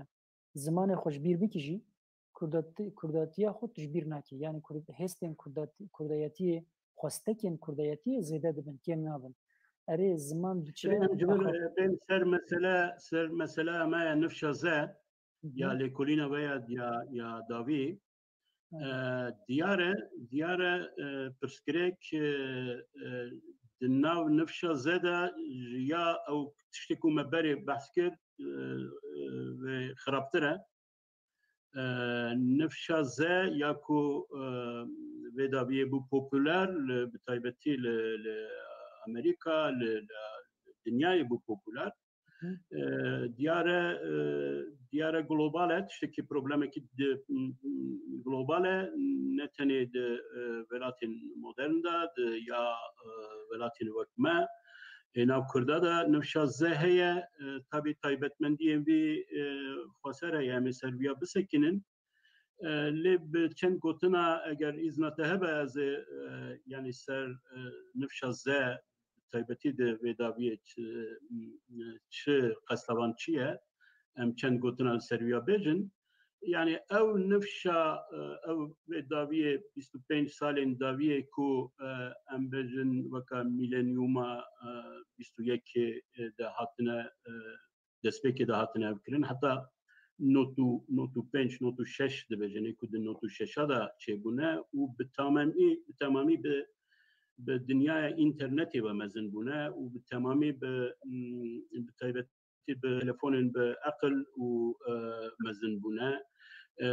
zimanê xwe ji bîr bikî jî, kurdati-, kurdatiya xwe tu ji bîr nakî. Yani kurd-, hêstên kurdat-, kurdayetiyê, xwestekên kurdayetiyê zêde dibin, kêm nabin. Erê, ziman diçe Em ji vir, e, bên ser mesele, ser mesela me ya nifşa ze, ya Hı hı. lêkolîna ve ya, ya, ya dawî. Hı. E, diyar e, diyar e, e, pirsgirêk, e, e, di nav nifşa ze de ya ew tiştê ku me berê behs kir, e, e, vê xirabtir e. E, nifşa ze ya ku, e, vê dawiyê bû populer, li, bi taybetî li, li Amerîka, li, li dinyayê bû populer. Hı. E, diyar e, e, diyar e global e, tiştekî problemekî di, m, m, global e, ne tenê di, e, welatên modern de, di ya, e, welatên wek me, ê nav kurda de nifşa ze heye, e, tabî taybetmendiyên vî, e, xweser heye, em ê ser viya bisekinin. E, lê bi çend gotina, eger îzna te hebe, ez ê, e, yanî ser, e, nifşa ze, taybetî di vê dawiyê çi, çi qeslevan çi ye, em çend gotina li ser wiya bêjin. Yani ew nifşa, e, ew vê dawiyê bîst û pênc salên dawiyê ku, e, em bêjin weka mîlenyûma, e, bîst û yekê de hatine, e, destpêkê de hatine ev kirin. Heta nod û, nod û pênc, nod û şeş dibêjin, ê ku di nod û şeşa de çêbûne û bi tamamî, bi tamamî bi, bi dinyaya înternetê ve mezin bûne û bi temamî bi, mm, bi taybetî bi telefonên bi eqil û, e, mezin bûne. e,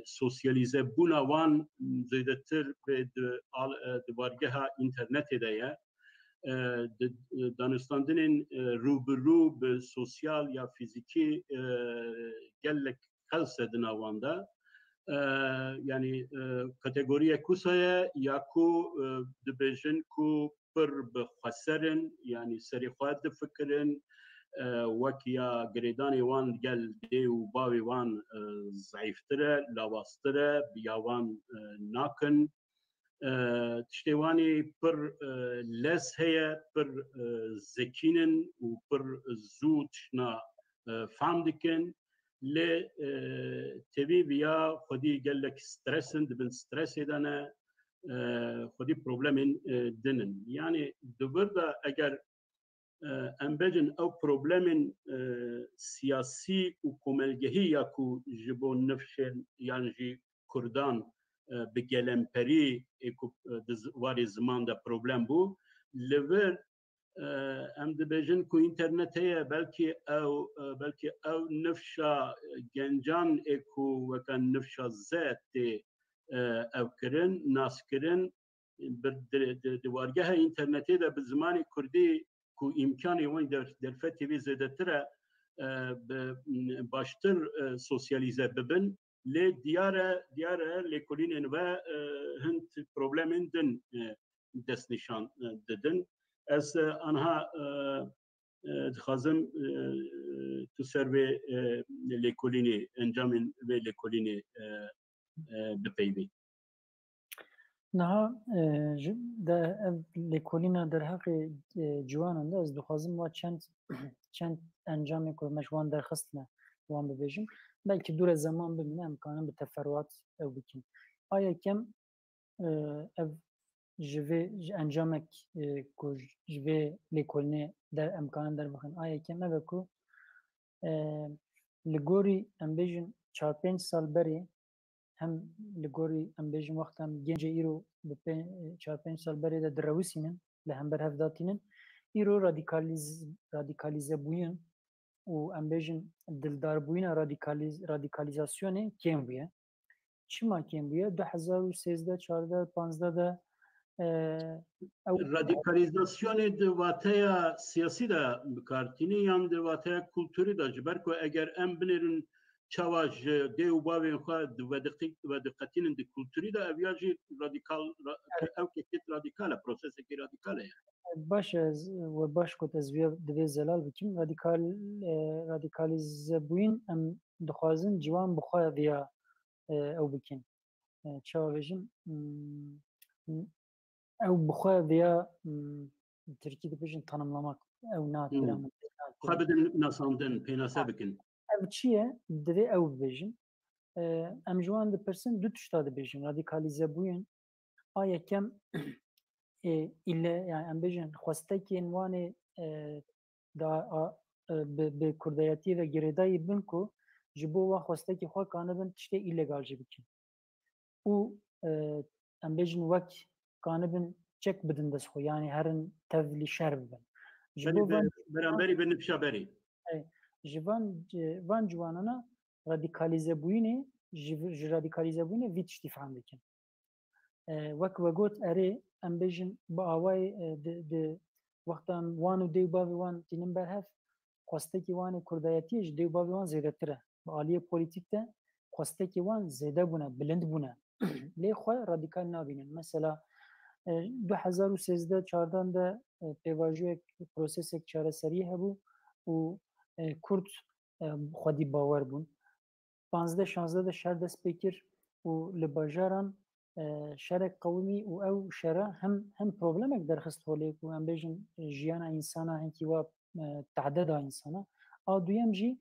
sosyalîze bûna wan zêdetir bi di, al, e, di wargeha înternetê de ye. E, di, danûstandinên, e, rû bi rû bi sosyal ya fîzîkî, e, gelek qels e di nav wan de. E, yanî, e, kategoriyek wisa ye ya ku, e, dibêjin ku pir bi xweser in, yanî serê xwe difikirin, e, wek ya girêdanê wan gel dê û bavê wan, e, zeîftir e, lawaztir e, bi ya wan, e, nakin. E, tiştê wanî pir, e, lez heye, pir, e, zekîn in û pir zû tiştna, e, fam dikin. Lê, e, tevî viya xwedî gelek stres in, di bin stresê de ne, e, xwedî problemên, e, din in. Yanî di vir de eger, e, em bêjin ew problemên, e, siyasî û komelgehî ya ku ji bo nifşên yan jî Kurdan, e, bi gelemperî ê ku, e, di z-, warê ziman de problem bû, li vir, e, em dibêjin ku înternet heye, belkî ew, e, belkî ew nifşa, e, gencan ê ku weke nifşa Z tê, e, ew kirin, nas kirin, bi, di, di, di wargeha înternetê de bi zimanê kurdî ku îmkanê wan der-, derfetê vê zêdetir e, e, bi, m, baştir, e, sosyalîze bibin. Lê diyar e, diyar e lêkolînên we, e, hin problemên din, e, destnîşan, e, didin. Ez, e, anha, e, e, dixwazim, e, tu ser vê, e, lêkolînê, encamên vê lêkolînê, e, e, bipeyvî. Niha, e, ji, de, ev lêkolîna derheqê, e, ciwanan de ez dixwazim wa çend, çend encamê ku me ji wan derxistine, wan bibêjim. Belkî dûre zeman bimîne, em kanin bi teferruat ew bikin. A yekem, e, ev ji vê, ji encamek, e, ku ji vê lêkolînê der, em kanin derbixin. A yekem ev e ku, e, li gorî, em bêjin, çar pênc sal berê, hem li gorî, em bêjin, wexta em gencê îro bi pê-, çar pênc sal berê de direwisînin, li hember hev datînin, îro radîkalîz-, radîkalîze bûyin û, em bêjin, dildarbûyîna radîkalîz-, radîkalîzasyonê kêm bûye. Çima kêm bûye? Du hezar û sêzdeh, çardeh, panzdeh de, e, ew Radîkalîzasyonê di wateya siyasî de bi kar tînî yan di wateya kulturî de, ji ber ku eger em binêrin çawa ji dê û bavên xwe di vediqî-, vediqetînin di kulturî de, ev ya jî radîkal, ra-, Evet. ew kekêt radîkal e, prosesekî radîkal e yani. Baş e, ez, we baş got, ez viya divê zelal bikim. Radîkal, e, radîkalîze bûyîn em dixwazin ciwan bi xwe viya, e, ew bikin. E, çawa bêjim? Hmm, ew bi xwe viya, hmm, tirkî dibêjin tanımlamak. Ew na Hmm. tira min, na tira Xwe min. bidin nasandin, pênase Ha. bikin. Ev çi ye? Divê ew bibêjin. E, em ji wan dipirsin, du tişta dibêjin. Radîkalîze bûyin. A yekem, e, île, yani em bêjin xwestekên wan ê, e, da, a, e, bi, bi kurdayetiyê ve girêdayî bin ku ji bo wan xwestekî xwe kanibin tiştê îlegal jî bikin. Û, e, em bêjin wek kanibin çek bidin dest xwe, yani herin tevlî şer bibin. Ji Belê bo bi, van beramberî bi nifşa berî. E, ji van, e, van ciwanana radîkalîze bûyînê, ji, ji radîkalîze bûyînê vî tiştî fehm dikin. E, wek we got, erê, em bêjin bi awayê, e, di, di wexta em wan û dê û bavê wan tînin ber hev, xwestekî wan ê kurdayetiyê ji dê û bavê wan zêdetir e. Bi aliyê polîtîk de xwestekî wan zêde bûne, bilind bûne. Lê xwe radîkal nabînin. Mesela, e, du hezar û sêzdeh çardan de, e, pêvajoyek, prosesek çareseriyê hebû û, e, Kurd, e, xwedî bawer bûn. Panzdeh şanzdeh de şer dest pê kir û li bajaran, e, şerek qewimî û ew şera hem, hem problemek derxist holê ku em bêjin, e, jiyana însana hinkî wa, e, tehde da însana. A duyem jî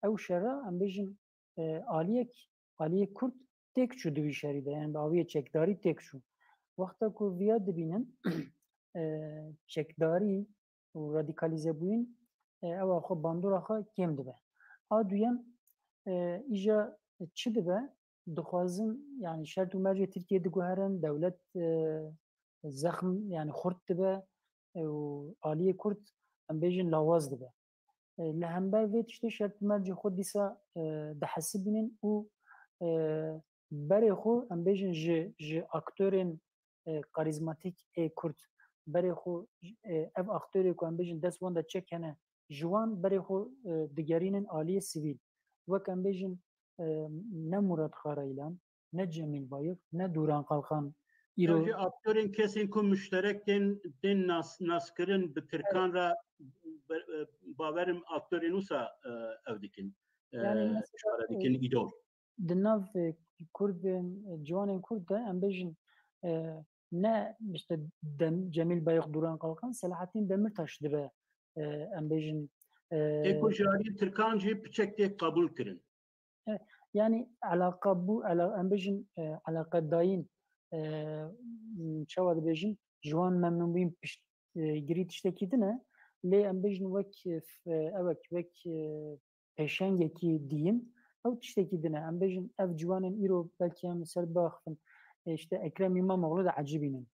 ew şera, em bêjin, e, aliyek, aliyê Kurd têk çû di wî şerî de, yani bi awiyê çekdarî têk çû. Wexta ku viya dibînin, e, çekdarî û radîkalîze bûyîn, e, ew a xwe bandora xwe kêm dibe. A duyem, e, îja çi dibe? Dixwazin, yani şert û mercê Tirkiyê diguherin, dewlet, e, zexm, yani xurt dibe, e, û aliyê Kurd, em bêjin lawaz dibe. E, li hember vê tiştê şert û mercê xwe dîsa, e, dihesibînin û, e, berê xwe em bêjin ji, ji aktorên, e, karizmatîk ê Kurd, berê xwe, e, ev aktorê ku em bêjin dest wan de çek hene, ji wan berê xwe, e, digerînin aliyê sivîl. Wek em bêjin, e, ne Murat Karayilan, ne Cemîl Bayik, ne Dûran Kalkan. Ew jî aktorên, kesên ku muşterek tên, tên nas, naskirin bi tirkan re, be-, e, bawerim aktorên wisa, e, ev dikin. E, Yani mesela, çare dikin, e, îdol. Di nav, e, Kurdên, e, ciwanên Kurd de em bêjin, e, ne işte Dem-, Cemîl Bayik, Dûran Kalkan, Selahattin Demirtaş dibe, e, em bêjin, e, Ê ku ji aliyê tirkan jî piçek tê qebûl kirin. E, yani, elaqa bû, ela-, em bêjin, e, eleqedayîn, e, m, çawa dibêjin, ji wan memnûnbûyîn pişt, e, girî tiştekî din e, lê em bêjin wek, e, f-, e, ewek, wek, e, pêşengekî diyîn, ew tiştekî din e. Em bêjin ev ciwanên îro belkî em li ser biaxifin, e, işte Ekrem İmamoğlu diecibînin.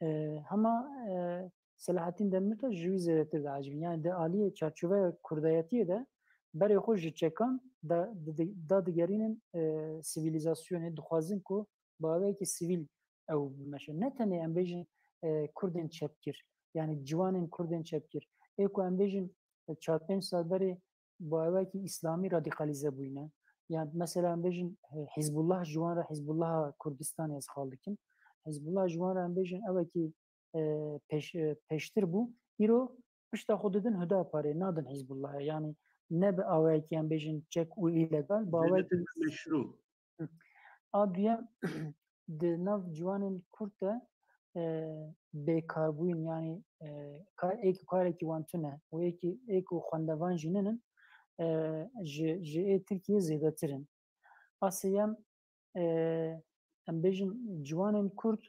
E, hema, e, Selahattin Demirtaş ji wî zêdetir diecibîn. Yani di aliyê çarçoveya kurdayetiyê de berê xwe ji çekan da, di, di, da digerînin, e, sivîlîzasyonê, dixwazin ku bi awayekî sivîl ew bimeşe. Ne tenê em bêjin, e, Kurdên çepgir, yani ciwanên Kurdên çepgir. Ê ku em bêjin, e, çar pênc sal berê bi awayekî îslamî radîkalîze bûyne. Yan mesela em bêjin, e, Hizbullah ji wan re Hizbullaha Kurdistanê ez xal dikim. Hizbullah ji wan re em bêjin ewekî, e, pêş-, e, pêştir bû. Îro pişta xwe didin Hudaparê, nadin Hizbullahê. Yani ne bi awayekî em bêjin çek û îlegal, bi awayekî meşrû. Hı. A duyem, di nav ciwanên Kurd de, e, bêkarbûyîn, yani, e, ka-, ê ku karekî wan tune û ê ku, ê ku xwendevan jî ninin, e, ji, ji ê Tirkiyê zêdetir in. A sêyem, e, em bêjin ciwanên Kurd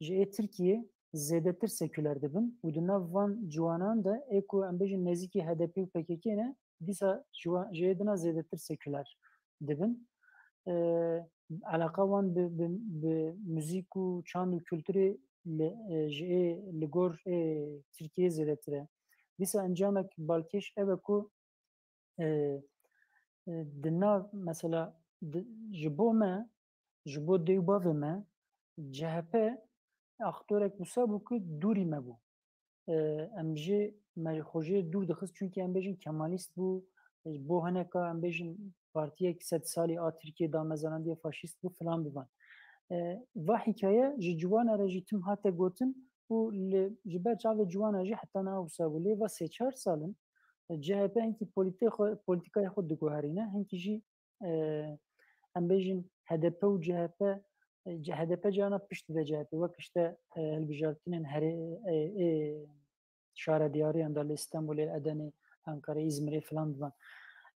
ji ê Tirkiyê zêdetir seküler dibin û di nav van ciwanan de ê ku em bêjin nêzîkî H D P û P K K ne, dîsa ji wan, ji ê dina zêdetir seküler dibin. E, eleqa wan bi, bi, bi muzîk û çand û kulturê li, e, ji ê, li gor ê Tirkiyeyê zêdetir e. Dîsa encamek balkêş ev e ku, e, e, di nav, mesela, di, ji bo me, ji bo dê û bavê me, C H P aktorek wisa bû ku dûrî me bû. E, em jê, me xwe jê dûr dixist, çunkî em bêjin Kemalîst bû, e, bo hineka em bêjin partiyek sed salî a Tirkiyê damezarandiye, faşîst bû filan bivan. E, va hîkaye ji ciwana re jî tim hate gotin û li, ji ber çavê ciwana jî heta niha wisa bû. Lê va sê çar sal in, e, C H P hinkî polîtê xwe, polîtîkaya xwe diguherîne, hinkî jî, e, em bêjin H D P û C H P, e, H D P carna pişt dide C H P, wek işte, e, hilbijartinên herê, e, ê şarediyariyan de li Stenbolê, Edenê, Ankarê, Îzmirê filan divan.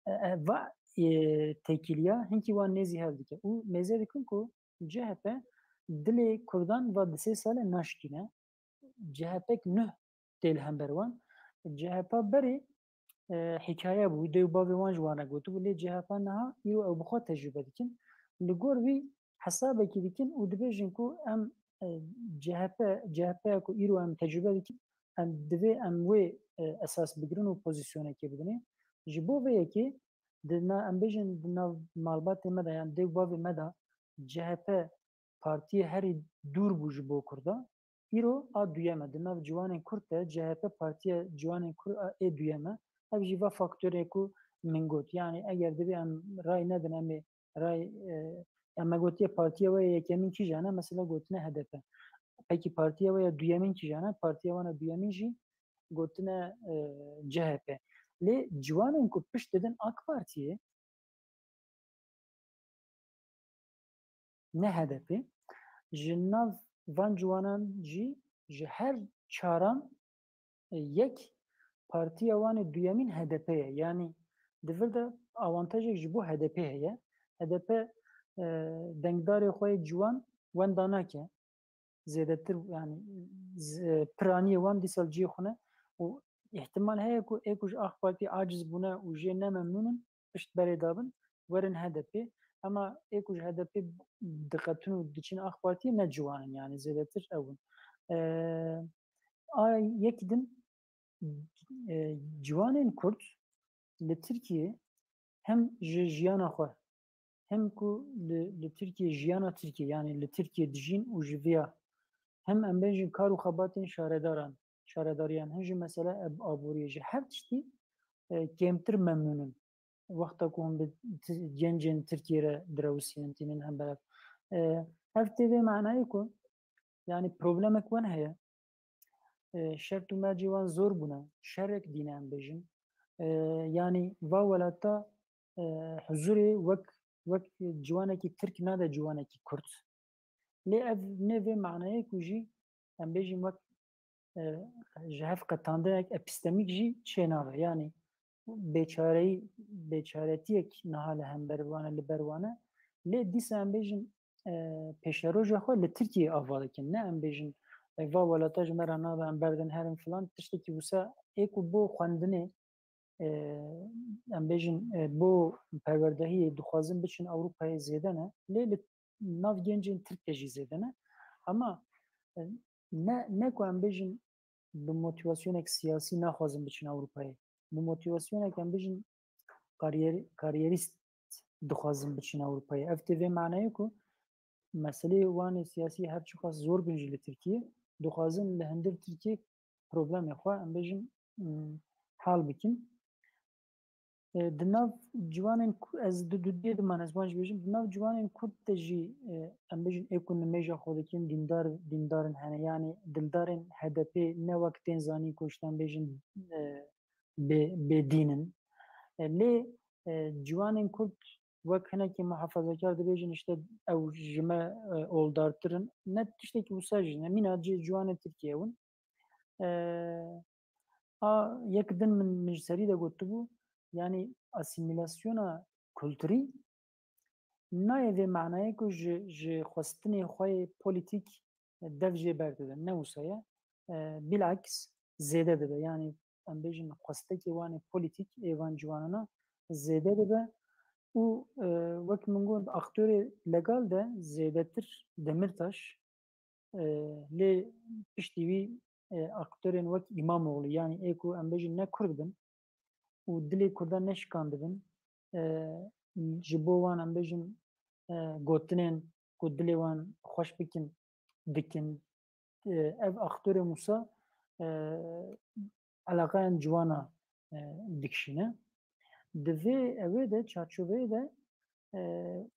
E, e, va, e, têkiliya hinkî wan nêzî hev dike. Û mêze dikin ku C H P dilê Kurdan va di sê sale naşkîne. C H P nuh tê li hember wan. C H P berê, e, hikaye bû, dê û bavê wan ji wan re gotibû, lê C H P niha îro ew bi xwe tecrûbe dikin. Li gor wî hesabekî dikin û dibêjin ku em, e, C H P, C H P ya ku îro em tecrûbe dikin, em divê em wê, e, esas bigirin û pozîsyonekê bidinê. Ji bo vê yekê di na-, em bêjin di nav malbatê me de yan dê û bavê me de C H P partiyê herî dûr bû ji bo Kurda. Îro a duyem e. Di nav ciwanên Kurd de C H P partiya ciwanên Kurd a ê duyem e. Ev jî va faktorê ku min got. Yani eger divê em ray nedin, em ê ray, e, ya me gotiye partiya we yê yekemîn kîjan e, mesela gotine H D P. Pekî partiya we ya duyemîn kîjan e? Partiya wan a duyemîn jî gotine, e, C H P. Lê ciwanên ku pişt didin AK Partiyê, ne H D P, ji nav van ciwanan jî ji her çaran, e, yek partiya wan ê duyemîn H D P ye. Yanî di vir de awantajek ji bo H D P heye. H D P, e, dengdarê xwe yê ciwan wenda nake. Zêdetir, yani, z-, piraniyê wan dîsa li cihê xwe ne û îhtimal heye ku ê ku ji AK Partî aciz bûne û jê ne memnûn in, pişt berê dabin, werin H D P. Ema ê ku ji H D P diqetin û diçin AK Partiyê ne ciwan in, yani zêdetir ew in. E, a yekî din, e, ciwanên Kurd li Tirkiyê hem ji jiyana xwe hem ku li, li Tirkiye, jiyana Tirkiye, yani li Tirkiye dijîn û ji viya hem em bêjin kar û xebatên şaredaran, şaredariyan, hem jî mesela eb-, aboriyê, ji her tiştî, e, kêmtir memnûn in. Wexta ku hûn bi ti-, gencên Tirkiye re direwisînin, tînin hember ev. E, ev tê vê manayê ku, yani problemek wan heye. E, şert û mercê wan zor bûne. Şerek dîne em bêjin. E, yani va welata, e, huzurê wek, wek ciwanekî Tirk nade ciwanekî Kurd. Lê ev ne vê manayê ku jî em bêjin wek, e, ji hev qetandinek epistemîk jî çênabe. Yani bêçareyî, bêçaretiyek niha li hember wan e, li ber wan e. Lê dîsa em bêjin, e, pêşeroja xwe li Tirkiyeyê ava dikin. Ne em bêjin, e, va welata ji me re nabe, em berdin herin filan, tiştekî wisa ê ku bo xwendinê, e, em bêjin, e, bo perwerdehiyê dixwazin biçin Ewropayê zêde ne. Lê li nav gencên Tirk de jî zêde ne. Ama, e, ne, ne ku em bêjin bi motivasyonek siyasî naxwazin biçin Ewropayê. Bi motivasyonek em bêjin kariyer-, kariyerîst dixwazin biçin Ewropayê. Ev tê vê manayê ku meseleyê wan ê siyasî her çiqas zor bin jî li Tirkiye, dixwazin li hundir Tirkiye problemê xwe, em bêjin, hal bikin. E, di nav ciwanên ku-, ez di dudiyê diman, ez wan jî bêjim, di nav ciwanên Kurd de jî, e, em bêjin ê ku nimêja xwe dikin, dîndar, dîndar in hene, yanî dildarên H D P ne wek tên zanîn ku işte em bêjin, e, bê, bêdîn in. E, lê, e, ciwanên Kurd wek hinekî muhafazakar dibêjin, işte ew ji me, e, oldartir in. Ne tiştekî wisa jî ne. Mîna ci-, ciwanên Tirkiye ew in. E, a yek din min, min ji serî de gotibû, yanî asîmîlasyona kulturî nayê vê manayê ku ji, ji xwestinê xwe yê polîtîk dev jê berdidin. Ne wisa ye. E, bilaks zêde dibe. Yanî em bêjin xwestekê wan ê polîtîk ê van ciwanana zêde dibe û, e, wek min got, aktorê legal de zêdetir Demirtaş, e, lê piştî wî, e, aktorên wek Îmamoğlu, yanî ê ku em bêjin ne Kurd bin û dilê Kurdan neşikandibin, e, ji bo wan em bêjin, e, gotinên ku dilê wan xweş bikin, dikin. E, ev aktorên wisa, e, eleqeyan ciwana, e, dikişîne. Di vê ewê de, çarçoveyê de, e,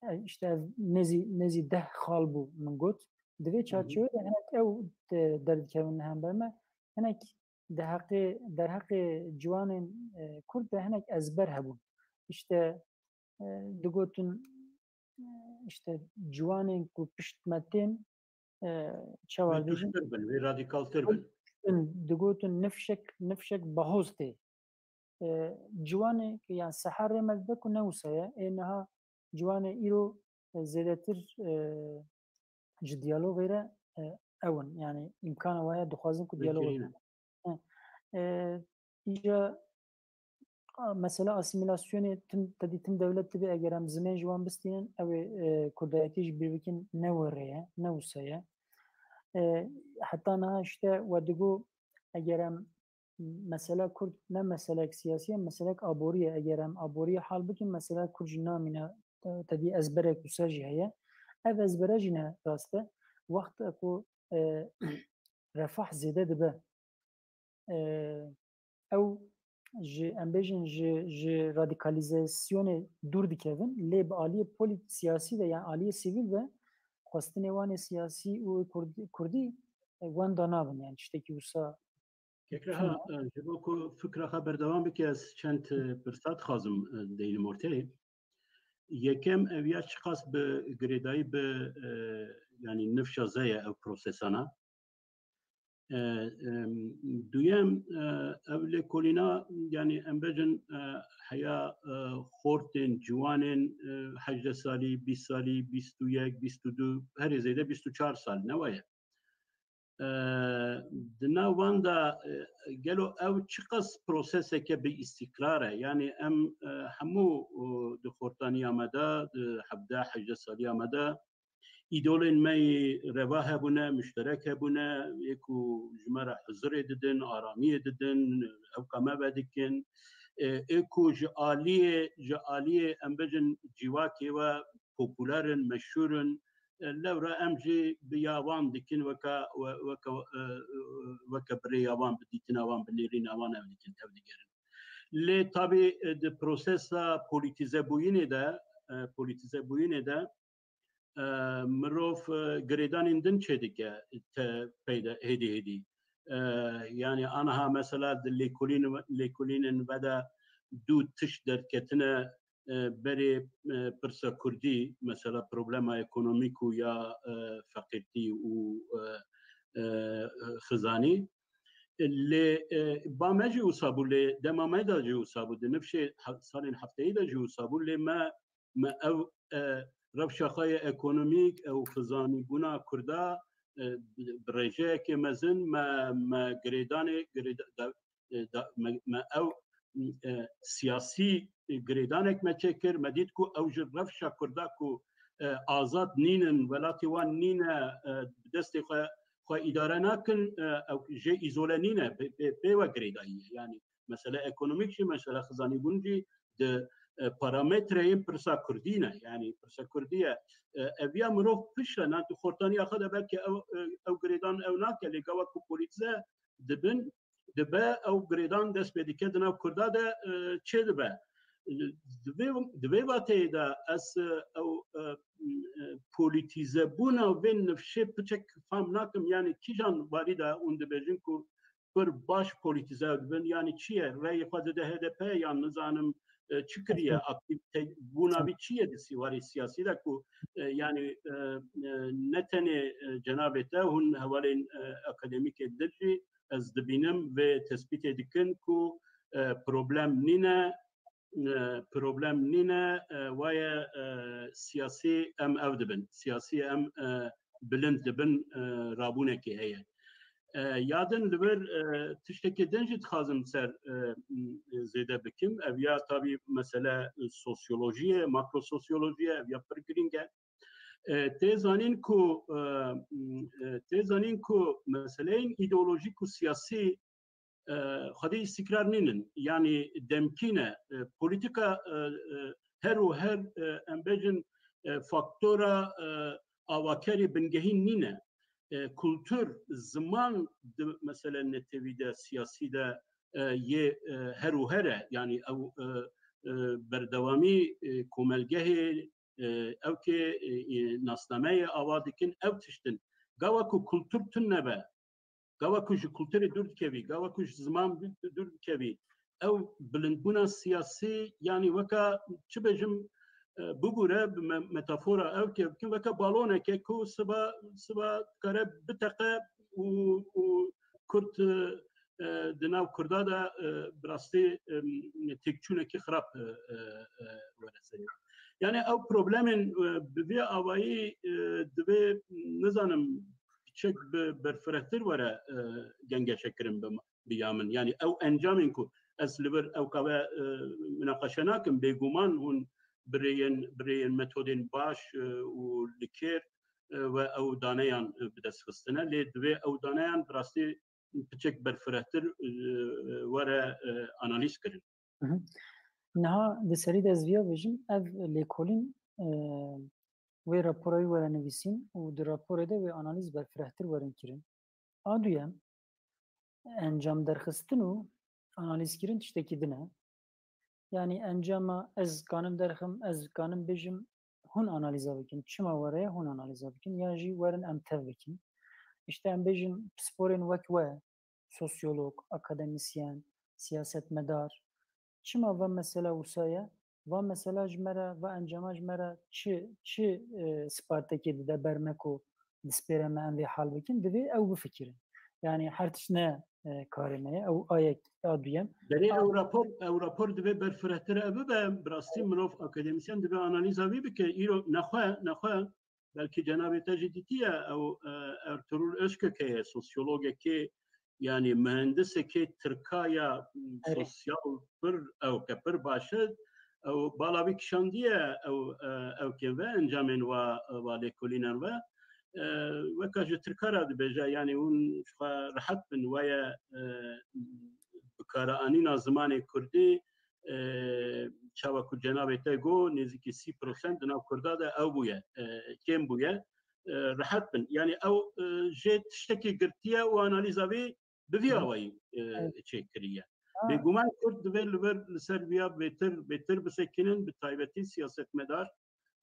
e, işte ev nêzî, nêzî deh xal bû min got. Di vê Hı hı. çarçoveyê de hinek ew de-, derdikevin li hember me. Hinek di heqê, derheqê ciwanên, e, Kurd de hinek ezber hebûn. İşte, e, digotin, e, işte ciwanên ku pişt me tên, e, çawa Wê dibêjin? Tuştir bin, wê radikaltir bin. Digotin nifşek, nifşek bahoz tê. E, ciwanê, yani seher rê me dibe ku ne wisa ye. Ê niha ciwanê îro, e, zêdetir, e, ji diyalogê re, e, ew in. Yani îmkana waya dixwazin ku diyalog Vekirî ne. bikin. E, e, îja, a, mesela asîmîlasyonê tim, tedî tim dewlet dibe, eger em zimên ji wan bistînin, ew ê, e, kurdayetî ji bîr bikin, ne were ye, ne wisa ye. E, heta niha işte we digo, eger em mesela Kurd ne meselek siyasî ye, meselek aborî ye. Eger em aboriyê hal bikin, mesela Kurd jî namîne, te-, tedî ezberek wisa jî heye. Ev ezbere jî ne rast e. Wexta ku, e, refah zêde dibe, e, ew ji, em bêjin, ji, ji radîkalîzasyonê dûr dikevin, lê bi aliyê polît-, siyasî de, yani aliyê sivîl de xwestinê wan ê siyasî û kurd-, kurdî, e, wenda nabin, yani tiştekî wisa Kekreha, tune. e, ji bo ku fikra xwe berdewam bike, ez çend, e, pirsa dixwazim, e, deynim orteyê. Yekem ev ya çiqas bi girêdayî bi, e, yani nifşa ze ye ev prosesana. E, em, duyem, e, ev lêkolîna, yani em bêjin, e, heya, e, xortên, ciwanên, e, hejdeh salî, bîst salî, bîst û yek, bîst û du, herî zêde bîst û çar sal, ne wa ye? E, di nav wan de, e, gelo ew çiqas proseseke bi îstîkrar e? Yani em, e, hemû, e, di xortaniya me de, di hevdeh hejdeh saliya me de, îdolên me yê reva hebûne, muşterek hebûne, ê ku ji me re huzurê didin, aramiyê didin, ewka me vedikin. Ê, ê ku ji aliyê, ji aliyê em bêjin civakê we populer in, meşhûr in. E, lewra em jî bi ya wan dikin, weke, we-, weke, e, weke bi rêya wan, bi dîtina wan, bi nêrîna wan ew dikin, ew digerin. Lê tabî, e, di prosesa polîtîzebûyînê de, e, polîtîzebûyînê de, e, mirov, e, girêdanên din çêdike te peyde hêdî hêdî. E, yanî aniha mesela di lêkolîn-, lêkolînên ve de du tişt derdiketine, e, berê, e, pirsa kurdî, mesela problema ekonomîk û ya, e, feqîrtî û, e, e, xizanî. Lê, e, ba me jî wisa bû, lê dema me de jî wisa bû, di nifşê he-, salên hefteyî de jî wisa bû, lê me, me ev, e, rewşa xwe yê ekonomîk, ew xizanîbûna Kurda, e, bi, bi rêjeyekê mezin me, me girêdanê, girêda-, da-, e, da-, me, me ew, e, siyasî girêdanek me çêkir, me dît ku ew ji rewşa Kurda ku, e, azad nînin, welatê wan nîne, e, bi destê xwe, xwe îdare nakin, e, ew jê îzole nîne, pê, pê, pê we girêdayî ye. Yanî mesele ekonomîk jî, mesele xizanîbûn jî di, e, parametreyên pirsa kurdî ne. Yanî pirsa kurdî ye. E, ev ya mirov pişt re, na di xortaniya xwe de belkî ew, e, ew girêdan ew nake, lê gava ku polîtize dibin, dibe ew girêdan dest pê dike di nav Kurda de, e, çê dibe. Di vê, di vê vateyê de ez, e, ew, e, e, polîtîzebûna vê nifşê piçek fam nakim, yanî kîjan warî de hûn dibêjin ku pir baş polîtîze dibin, yanî çi ye? Reyê xwe dide H D P yan nizanim, e, çi kiriye? Aktîvîte bûna vî çi ye di sîwarê siyasî de ku, e, yanî, e, e, ne tenê, e, cenabê te hûn hevalên, e, akademîkê din jî ez dibînim vê tespîtê dikin ku, e, problem nîne, e, problem nîne, e, waye, e, siyasî em ev dibin. Siyasî em, e, bilind dibin, e, rabûnekê heye. E, ya din li vir, e, tiştekê din jî dixwazim ser, e, m, zêde bikim. Ev ya tabî mesele sosyolojî ye, makrososyolojî ye, ev ya pir girîng e. E, tê zanîn ku, e, m, e, tê zanîn ku meseleyên îdeolojîk û siyasî, e, xwedî îstîkrar nînin. Yanî demkî ne. E, polîtîka, e, e, her û her, e, em bêjin, e, faktora, e, avakerê bingehîn nîne. E, kultur, ziman di mesele netewî de, siyasî de, e, yê, e, her û her e. Yanî ew, e, e, berdewamî, e, komelgehê, e, ew kê, e, e, nasnameyê ava dikin, ew tişt in. Gava ku kultur tune be, gava ku ji kulturê dûr dikevî, gava ku ji ziman dû-, dûr dikevî, ew bilindbûna siyasî, yanî weka, çi bêjim, e, bibûre, bi me-, metafora ew kê bikin, weka baloneke ku siba, siba dikare biteqe û, û Kurd, e, e, di nav Kurda de, e, bi rastî, e, têkçûnekî xirab, e, e, e, were serê. Yanî ew problemên, e, bi vê avayî, e, divê, nizanim, piçek bi berfirehtir were, e, gengeşekirin bi, bi ya min. Yanî ew encamên ku ez li vir ew qave, e, minaqeşe nakim, bêguman hûn bi rêyên, bi rêyên metodên baş, e, û li kêr, e, we ew daneyan, e, bi dest xistine. Lê divê ew daneyan bi rastî piçek berfirehtir, e, were, e, analîz kirin. Mhm. Niha di serî de ez viya bêjim, ev lêkolîn, e, wê rapora wî were nivîsîn û di raporê de wê analîz berfirehtir werin kirin. A duyem, encam derxistin û analîzkirin tiştekî din e. Yanî encama ez kanim derxim, ez kanim bêjim, hûn analîza bikin. Çima were ye, hûn analîza bikin. Ya jî werin em tev bikin. Îşte em bêjin pisporên wek we, sosyolog, akademisyen, siyasetmedar, çima va mesela wisa ye? Va mesela ji me re, va encama ji me re çi, çi, e, spartekê dide ber me ku dispêre me em vê hal bikin? Divê ew bifikirin. Yanî her tişt ne, e, karê me ye. Ew a yek, a duyem. Berê A ew rapor, ew rapor divê berfirehtir ev bibe. Bi rastî mirov, akademisyen divê analîza vî bike. Îro nexwe, nexwe. Belkî cenabê te jî dîtiye, ew, e, Ertuğrul Özkök heye, sosyologekê, yanî mühendisekê tirka ya, m, Erê. sosyal pir, ew ke pir baş e, ew bala wî kişandiye, ew, e, ew kê ve encamên wa, wa lêkolînan ve. E, weka ji tirka re dibêje, yanî hûn ji xwe rehet bin, waye, e, bikaranîna zimanê kurdî, e, çawa ku cenabê te got, nêzîkî sî prosent di nav Kurda de ew bûye, e, kêm bûye, e, rehet bin. Yanî ew, e, jê tiştekî girtiye û analîza vê bi vî awayî, e, çêkiriye. Bêguman Kurd divê li vir, li ser viya bêtir, bêtir bisekinin, bi taybetî siyasetmedar,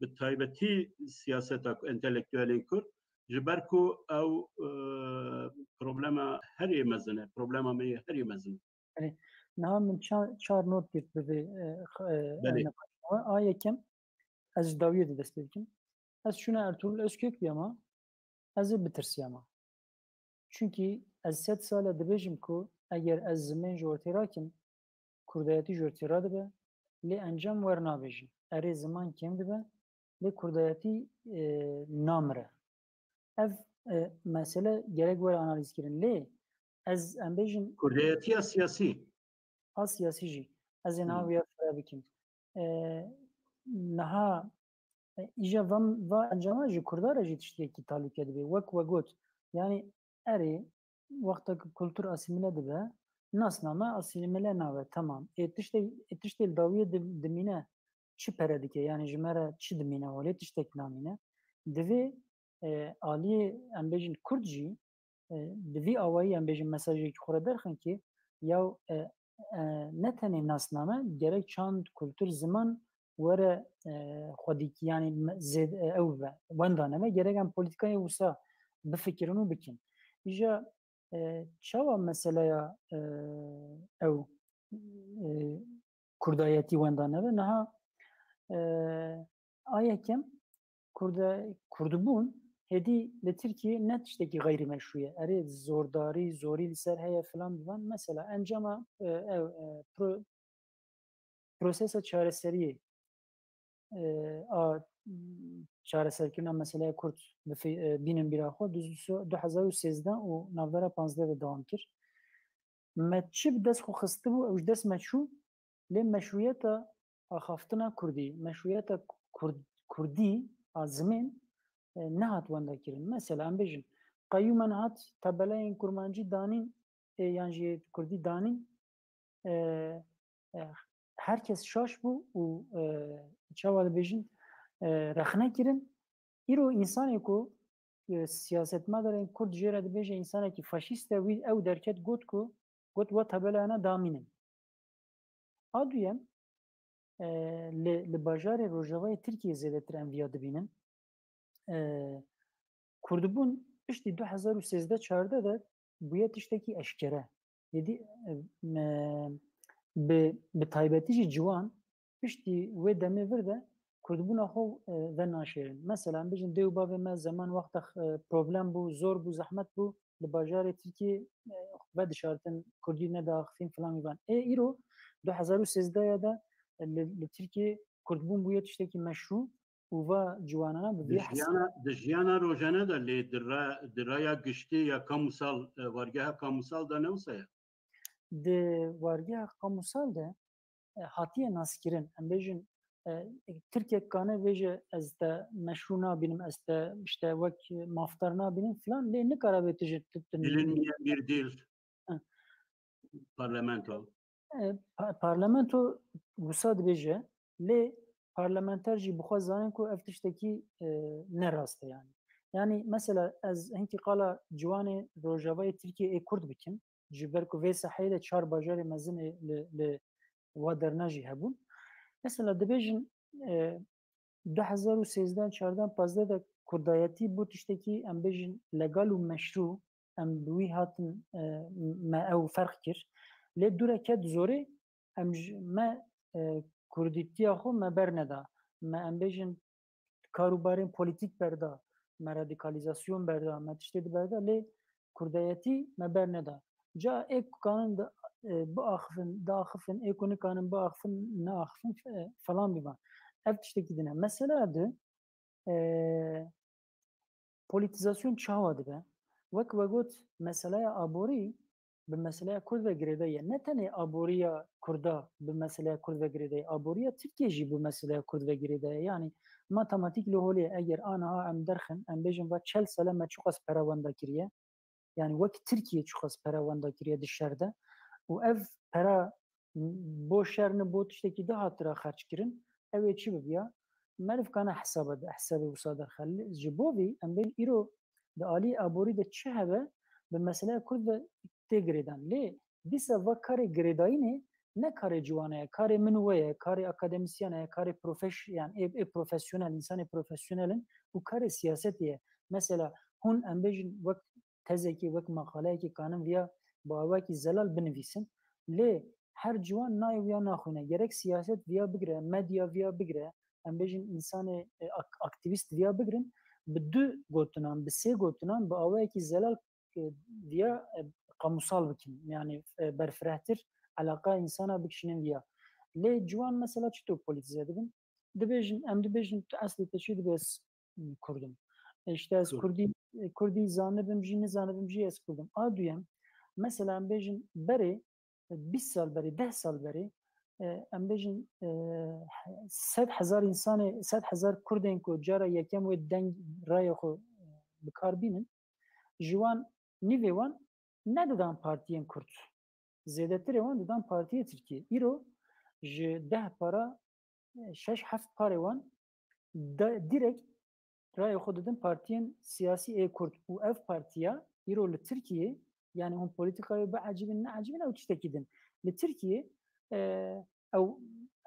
bi taybetî siyaseta ku entelektuelên Kurd, ji ber ku ew, e, problema herî mezin e, problema me yê herî mezin e. Erê, niha min ça-, çar not girt bi vê, e, x-, e, Belê. Nîqaşa we. A yekem, ez ji dawiyê de dest pê bikim. Ez çûna Ertuğrul Özkök biyama, ez ê bitirsiyama. Çunkî ez sed sal e dibêjim ku eger ez zimên ji ortê rakim, kurdayetî ji ortê radibe, lê encam wernabêjin. Erê, ziman kêm dibe, lê kurdayetî, e, namire. Ev, e, mesele gerek were analîz kirin. Lê ez, em bêjin, kurdayetiya siyasî. A siyasî jî. Ez ê niha Hmm. vêya fire bikim. E, niha, e, îja va, va encama ji Kurda re jî tiştekî talûke dibe. Wek we got, yanî erê, wexta ku kultur asîmîle dibe, nasname asîmîle nabe, temam. Ê tiştê, ê tiştê li dawiyê di-, dimîne, çi pere dike? Yanî ji me re çi dimîne holê? Tiştek namîne. Divê, e, aliyê, em bêjin, Kurd jî, e, di vî awayî, em bêjin, mesajekî xwe re derxin ki, yaw, e, e, ne tenê nasname, gerek çand, kultur, ziman were, e, xwedîkî, yanî me-, zêd-, e, ew be, wenda nebe, gerek em polîtîkayê wisa bifikirin û bikin. Îja, e, çawa meseleya, e, ew, e, kurdayetî wenda nebe? Niha, e, a yekem, Kurda-, kurdbûn hêdî li Tirkiyê ne tiştekî xeyrîmeşrû ye. Erê, zordarî, zorî li ser heye filan bivan. Mesela encama, e, ew, e, pro-, prosesa çareseriyê, e, a, çareserkirina meseleya Kurd bi fi-, e, bînin bîra xwe, du, du hezar û sêzdeh û navbera panzdeh de dewam kir. Me çi bi dest xwe xistibû, ew ji dest me çû, lê meşrûyeta axaftina Kurdî, meşrûyeta Kurd-, Kurdî a zimên, e, nehat wenda kirin. Mesela, em bêjin, qeyûmen hat tabelayên kurmancî danîn, e, yan jî Kurdî danîn, e, e, her kes şaş bû û, e, çawa dibêjin, e, rexne kirin. Îro însanê ku, e, siyasetmedarên Kurd jê re dibêje însanekî faşîst e, wî ew derket got ku, got, "We tabelayana damînin." A duyem, e, li, li bajarê rojavayê Tirkiyê zêdetir em viya dibînin. E, Kurdbûn piştî du hezar û sêzdeh çardeh de bûye tiştekî eşkere. Êdî, e, me, bi, bi taybetî jî ciwan piştî wê demê vir de Kurdbûna xwe, e, venaşêrin. Mesela, em bêjin dê û bavê me zeman wexta, e, problem bû, zor bû, zehmet bû, li bajarê Tirkiyê, e, vedişartin, Kurdî nediaxifîn filan wî van. Ê îro du hezar û sêzdeh ya de, e, li, li Tirkiyê Kurdbûn bûye tiştekî meşrû û va ciwanana bi vî hesabê. Di jiyana, di jiyana rojane de lê di ra-, di raya giştî ya kamusal, e, wargeha kamusal de ne wisa ye? Di wargeha kamusal de, e, hatiye naskirin. Em bêjin, e, Tirkek kane bêje, "Ez te meşrû nabînim, ez te işte wek mafdar nabînim" filan, lê nikare bê tu ji tu, tu Bilinmeyen bir dil. Hı. Parlamento. E, pa-, parlamento wisa dibêje, lê parlamenter jî bi xwe zanin ku ev tiştekî, e, ne rast e yani. Yani mesela ez hinkî qala ciwanê rojavayê Tirkiyê ê Kurd bikim, ji ber ku vê saheyê de çar bajarê mezin ê li, li wa derna jî hebûn. Mesela dibêjin, e, du hezar û sêzdeh, çardeh, pazdeh de kurdayetî bû tiştekî, em bêjin, legal û meşrû, em bi wî hatin, e, me ew ferq kir. Lê dû re ket zorê, em ji, me, e, kurdîtiya xwe me berneda. Me, em bêjin, karûbarên polîtîk berda, me radîkalîzasyon berda, me tiştê di berda, lê kurdayetî me berneda. Ca ê ku kanin di, e, biaxifin, diaxifin, ê ku nikanin biaxifin, neaxifin, e, falan bivan. Ev tiştekî din e. Mesela di, e, polîtîzasyon çawa dibe? Wek we got, meseleya aborî bi meseleya Kurd ve girêdayî ye. Ne tenê aboriya Kurda bi meseleya Kurd ve girêdayî, aboriya Tirkiyê jî bi meseleya Kurd ve girêdayî ye. Yani matematîk li holê ye, eger aniha em derxin, em bêjin va çel sale me çiqas pera wenda kiriye, yani wek Tirkiye çiqas pera wenda kiriye di şer de û ev pera bo şer ne bo tiştekî di hatira xerc kirin, ew ê çi bibiya? Meriv kana hesaba de, hesabê wisa derxe. Ji bo vî, em bên îro di alî aborî de çi hebe, bi meseleya Kurd ve tê girêdan. Lê dîsa va karê girêdayînê ne karê ciwana ye, karê min û we ye, karê akademisyen e, karê profeş-, yani ê, ê profesyonel, însanê profesyonel in û karê siyasetê ye. Mesela hûn, em bêjin, wek tezekê, wek maqaleyekê kanin viya bi awayekî zelal binivîsin. Lê her ciwan nayê viya naxwîne. Gerek siyaset viya bigire, medya viya bigire, em bêjin însanê, e, ak-, aktîvîst viya bigirin, bi du gotinan, bi sê gotinan, bi awayekî zelal, e, viya, e, kamusal bikin. Yani, e, berfirehtir, eleqa însana bikişînin viya. Lê ciwan mesela çito polîtize dibin? Dibêjin, em dibêjin, tu eslê te çi dibê? Ez Kurd im. E, işte ez Kurd. Kurdî, e, Kurdî zanibim jî, nizanibim jî, ez Kurd im. A duyem, mesela em bêjin berê, e, bîst sal berê, deh sal berê, e, em bêjin, e, sed hezar însanê, sed hezar Kurdên ku cara yekem wê deng raya xwe, e, bi kar bînin, ji wan nîvê wan nedidan partiyên Kurd. Zêdetirê wan didan partiyê Tirkiyê. Îro ji deh para, e, şeş heft parê wan de, direkt rayê xwe didin partiyên siyasî ê Kurd. Û ev partiya îro li Tirkiyê, yani hûn polîtîkayê biecibin, neecibin, ew tiştekî din. Li Tirkiyê, e, ew,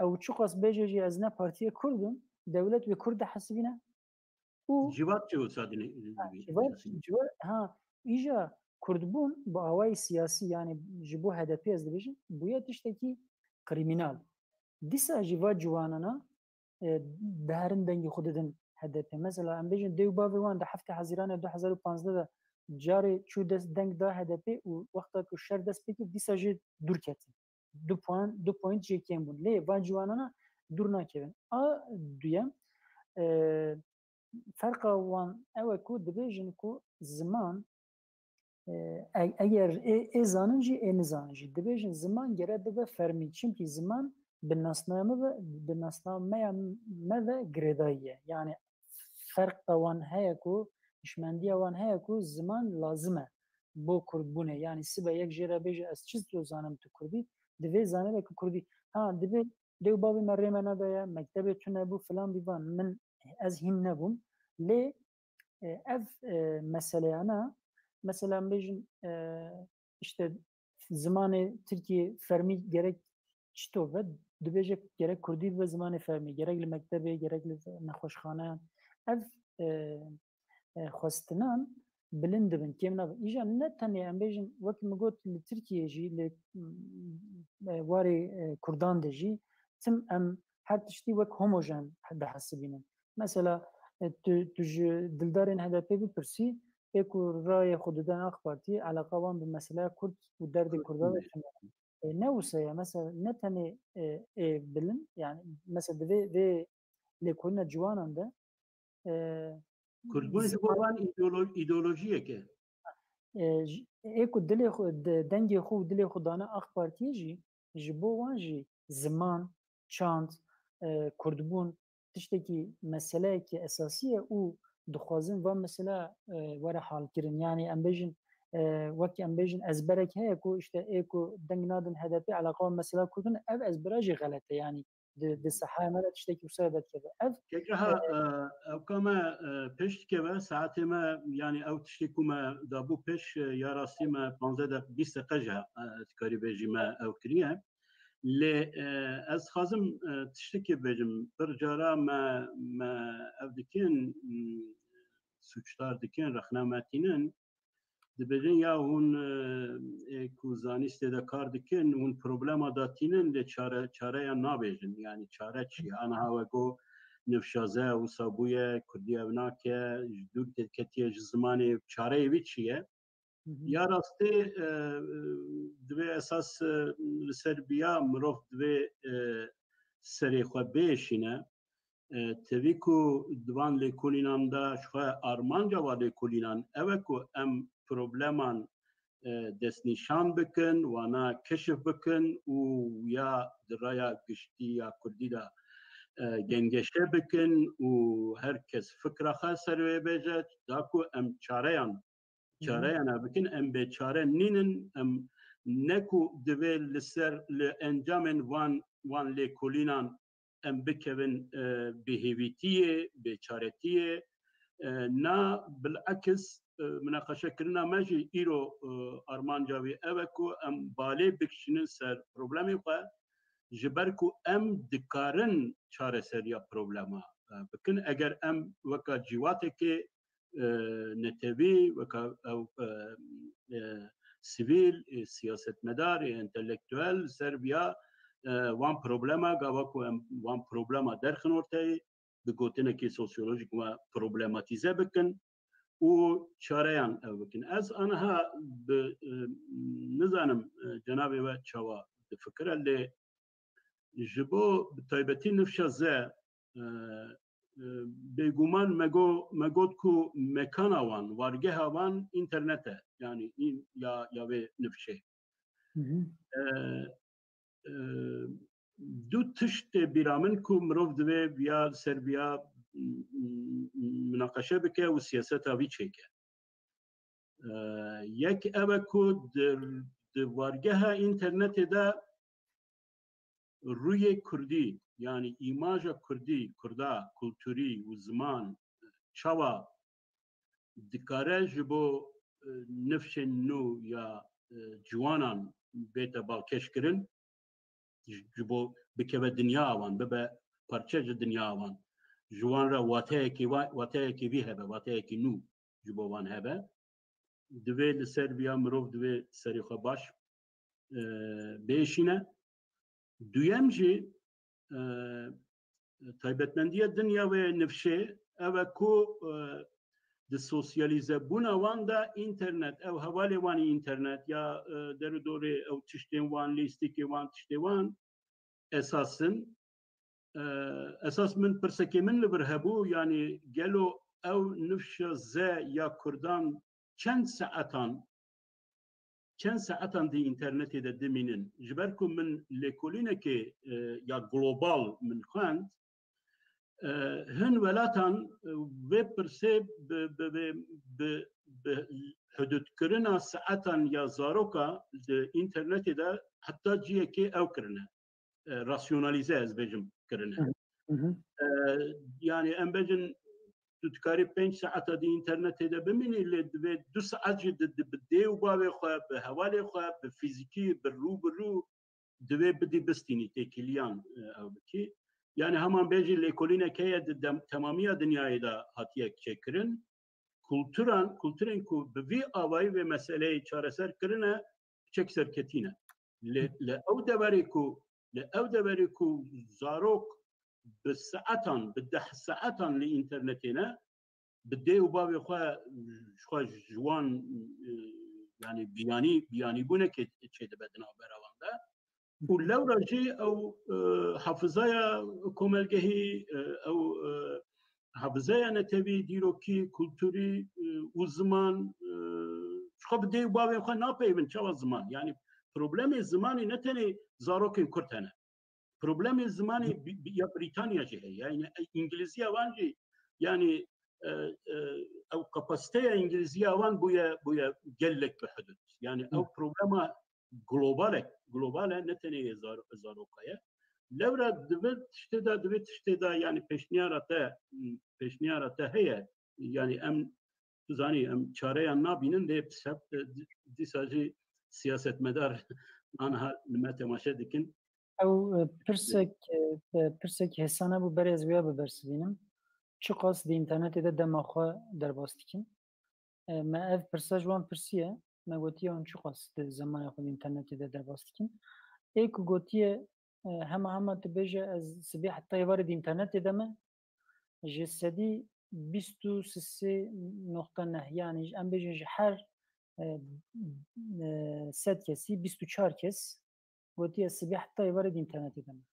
ew çiqas bêje jî ez ne partiyê Kurd im, dewlet wê Kurd dihesibîne. Û Civat çi wisa dinê? Ha, civat, civat, ha, îja Kurdbûn bi awayî siyasî, yani ji bo H D P ez dibêjim, bûye tiştekî krîmînal. Dîsa jî va ciwanana, e, diherin dengê xwe didin H D P. Mesela em bêjin dê û bavê wan di heftê Hezîranê du hezar û panzdeh de carê çû dest deng da H D P û wexta ku şer dest pê kir, dîsa jê dûr ketin. Du puan, du point jê kêm bûn. Lê van ciwanana dûr nakevin. A duyem, e, ferqa wan ew e ku dibêjin ku ziman, e, e-, eger ê, ê zanin jî, ê nizanin jî. Dibêjin ziman gere bibe fermî. Çimkî ziman bi nasnameya me ve, bi nasnameya me ve girêdayî ye. Yani ferqa wan heye ku, hişmendiya wan heye ku ziman lazim e bo Kurdbûnê. Yani sibe yek jê re bêje ez çi tu zanim tu Kurdî, divê zanibe ku Kurdî. Ha, dibê dê û bavê me rê me nedaye, mektebê tune bû, filan bî van. Min, ez hîn nebûm. Lê, e, ev, e, meseleyana, mesela em bêjin, e, işte zimanê Tirkiyê fermî gerek çito be, dibêje gerek Kurdî bibe zimanê fermî, gerek li mektebê, gerek li nexweşxaneyan. Ev, e, e, xwestinan bilind dibin, kêm nabin. Îja ne tenê em bêjin, wek min got, li Tirkiyê jî, li, mm, e, warê, e, Kurdan de jî tim em her tiştî wek homojen dihesibînin. Mesela, e, tu, tu ji dildarên H D P bipirsî, ê ku rayê xwe didin AK Partiyê, eleqa wan bi meseleya Kurd û derdê Kurdan de tune. E, ne wisa ye, mesela ne tenê, e, ê bilind, yani mesela di vê, vê lêkolîna ciwanan de, e, Kurdbûn ji bo wan îdeolo-, îdeolojiyek e. E, j-, ê ku dilê xwe, de-, dengê xwe û dilê xwe dane AK Partiyê jî, ji bo wan jî ziman, çand, e, Kurdbûn tiştekî, meseleyekî esasî ye û dixwazin va mesela, e, were halkirin. Yani em bêjin, e, wek em bêjin ezberek heye ku işte ê ku deng nadin H D P eleqa wan mesela Kurdin, ev ezbera jî xelet e. Yani di, di sehaya me de tiştekî wisa ye derkeve. Ev, Keke ha, e, e, ew ka me, e, pêş dikeve, saetê me, yani ew tiştê ku me dabû pêş, e, ya rastî me panzdeh deq-, bîst deqe jî, e, dikarî bêjî me ew kiriye. Lê, e, ez dixwazim, e, tiştekê bêjim. Pir cara me, me ev dikin, m, sûcdar dikin, rexne me tînin. Dibêjin ya hûn, e, ê ku zanîstê de kar dikin, hûn problema datînin, lê çare, çareya nabêjin. Yani çare çi ye? Aniha we got nifşaze wisa bûye, Kurdî ev nake, ji dûr ketiye ji zimanê, çareyê wî çi ye? Hı hı. Ya rastî, e, e, divê esas, e, li ser biya mirov divê, e, serê xwe biêşîne. E, tevî ku di van lêkolînan de ji xwe armanca van lêkolînan ew e ku em probleman, e, destnîşan bikin, wana keşif bikin û ya di raya giştî ya Kurdî de, e, gengeşe bikin û her kes fikra xwe ser wê bêje, da ku em çareyan, Hı hı. çareyana bikin, em bêçare nînin, em ne ku divê li ser, li encamên van, van lêkolînan em bikevin, e, bêhêvîtiyê, bêçaretiyê. E, na bilekis, e, minaqeşekirina me jî îro, e, armanca wî ev e ku em balê bikişînin ser problemê xwe, ji ber ku em dikarin çareseriya problema, e, bikin. Eger em weka cîwatekê, e, netewî, weka ew, e, e, sivîl, e, siyasetmedar, e, entelektuel ser viya, e, van problema, gava ku em van problema derxin orteyê, bi gotinekî sosyolojik ve problematîze bikin û çareyan ew bikin. Ez aniha bi, e, nizanim, e, cenabê we çawa difikire, lê ji bo bi taybetî nifşa ze, e, e, bêguman me go-, me got ku mekana wan, wargeha wan înternet e, yanî î-, ya, ya vê nifşê. Hı hı. E, e, du tişt tê bîra min ku mirov divê viya ser viya, m-, m-, minaqeşe bike û siyaseta vî çêke. E, yek ev e ku di, di wargeha înternetê de rûyê kurdî, yanî îmaja kurdî, kurda, kulturî û ziman çawa dikare ji bo, e, nifşên nû ya, e, ciwanan bête balkêş kirin, ji, ji bo bikeve dinya wan, bibe parçe ji dinya wan. Ji wan re wateyekî wa-, wateyekî vî hebe, wateyekî nû ji bo wan hebe. Divê li ser viya mirov divê serê xwe baş, e, bêşîne. Duyem jî, e, taybetmendiya din ya wê nifşê ev e ku, e, di sosyalîzebûna wan de înternet, ew hevalê wan ê înternet ya, e, derûdorê ew tiştên wan, lîstikê wan, tiştê wan esas in. E, esas min pirsekê min li vir hebû, yanî gelo ew nifşa ze ya kurdan çend saetan, çend saetan di înternetê de dimînin? Ji ber ku min lêkolînekê, e, ya global min xwend, e, hin welatan, e, vê pirsê bi, bi, bi, bi, bi hududkirina saetan ya zaroka di înternetê de heta ciyekê ew kirine. E, rasyonalize ez bêjim kirine. Hı hı. E, yanî em bêjin tu dikarî pênc saeta di înternetê de bimînî, lê divê du saet jî di, di, bi dê û bavê xwe, bi hevalê xwe, bi fîzîkî, bi rû bi rû divê bidî bistînî têkiliyan, e, ew bikî. Yanî heman bêjî lêkolînek heye di dem-, temamiya dinyayê de hatiye çêkirin. Kulturan, kulturên ku bi vî awayî vê meseleyê çareser kirine, çek serketî ne. Lê li ew deverê ku, li ew deverê ku zarok bi saetan, bi deh saetan li înternetê ne, bi dê û bavê xwe, ji xwe ji wan, e, yanî biyanî, biyanîbûnekê çêdibe di navbera wan de. Û lewra jî ew, e, hafizaya komelgehî, e, ew, e, hafizaya netewî, dîrokî, kulturî, e, û ziman, e, ji xwe bi dê û bavên xwe napeyivin, çawa ziman? Yanî problemê zimanî ne tenê zarokên kurd hene. Problemê zimanê bi-, bi-, ya Brîtanya jî heye. Yanî, e, îngilîziya wan jî, yanî, e, e, ew kapasiteya îngilîziya wan bûye, bûye gelek bi hudud. Yanî ew Hı. problema globalek, global e, ne tenê yê zar-, zaroka ye. Lewra di vê tiştê de, di vê tiştê de, yanî pêşniyara te, pêşniyara te heye. Yanî em, tu zanî, em çareyan nabînin, lê seb-, di-, dîsa jî siyasetmedar aniha li me temaşe dikin. Ew, e, pirsek, e, pirsek hêsane bû, berê ez wê bibersivînim. Çiqas di înternetê de dema xwe derbas dikin? E, me ev pirsa ji wan pirsiye. Me gotiye hûn çiqas di zemanê xwe di înternetê de derbas dikin? Ê ku gotiye, e, hema hema tu bêje ez sibê heta êvarê di înternetê de me, ji sedî bîst û sê noqta neh, yanî em bêjin ji her, e, e, sed kesî bîst û çar kes gotiye sibê heta êvarê di înternetê de me.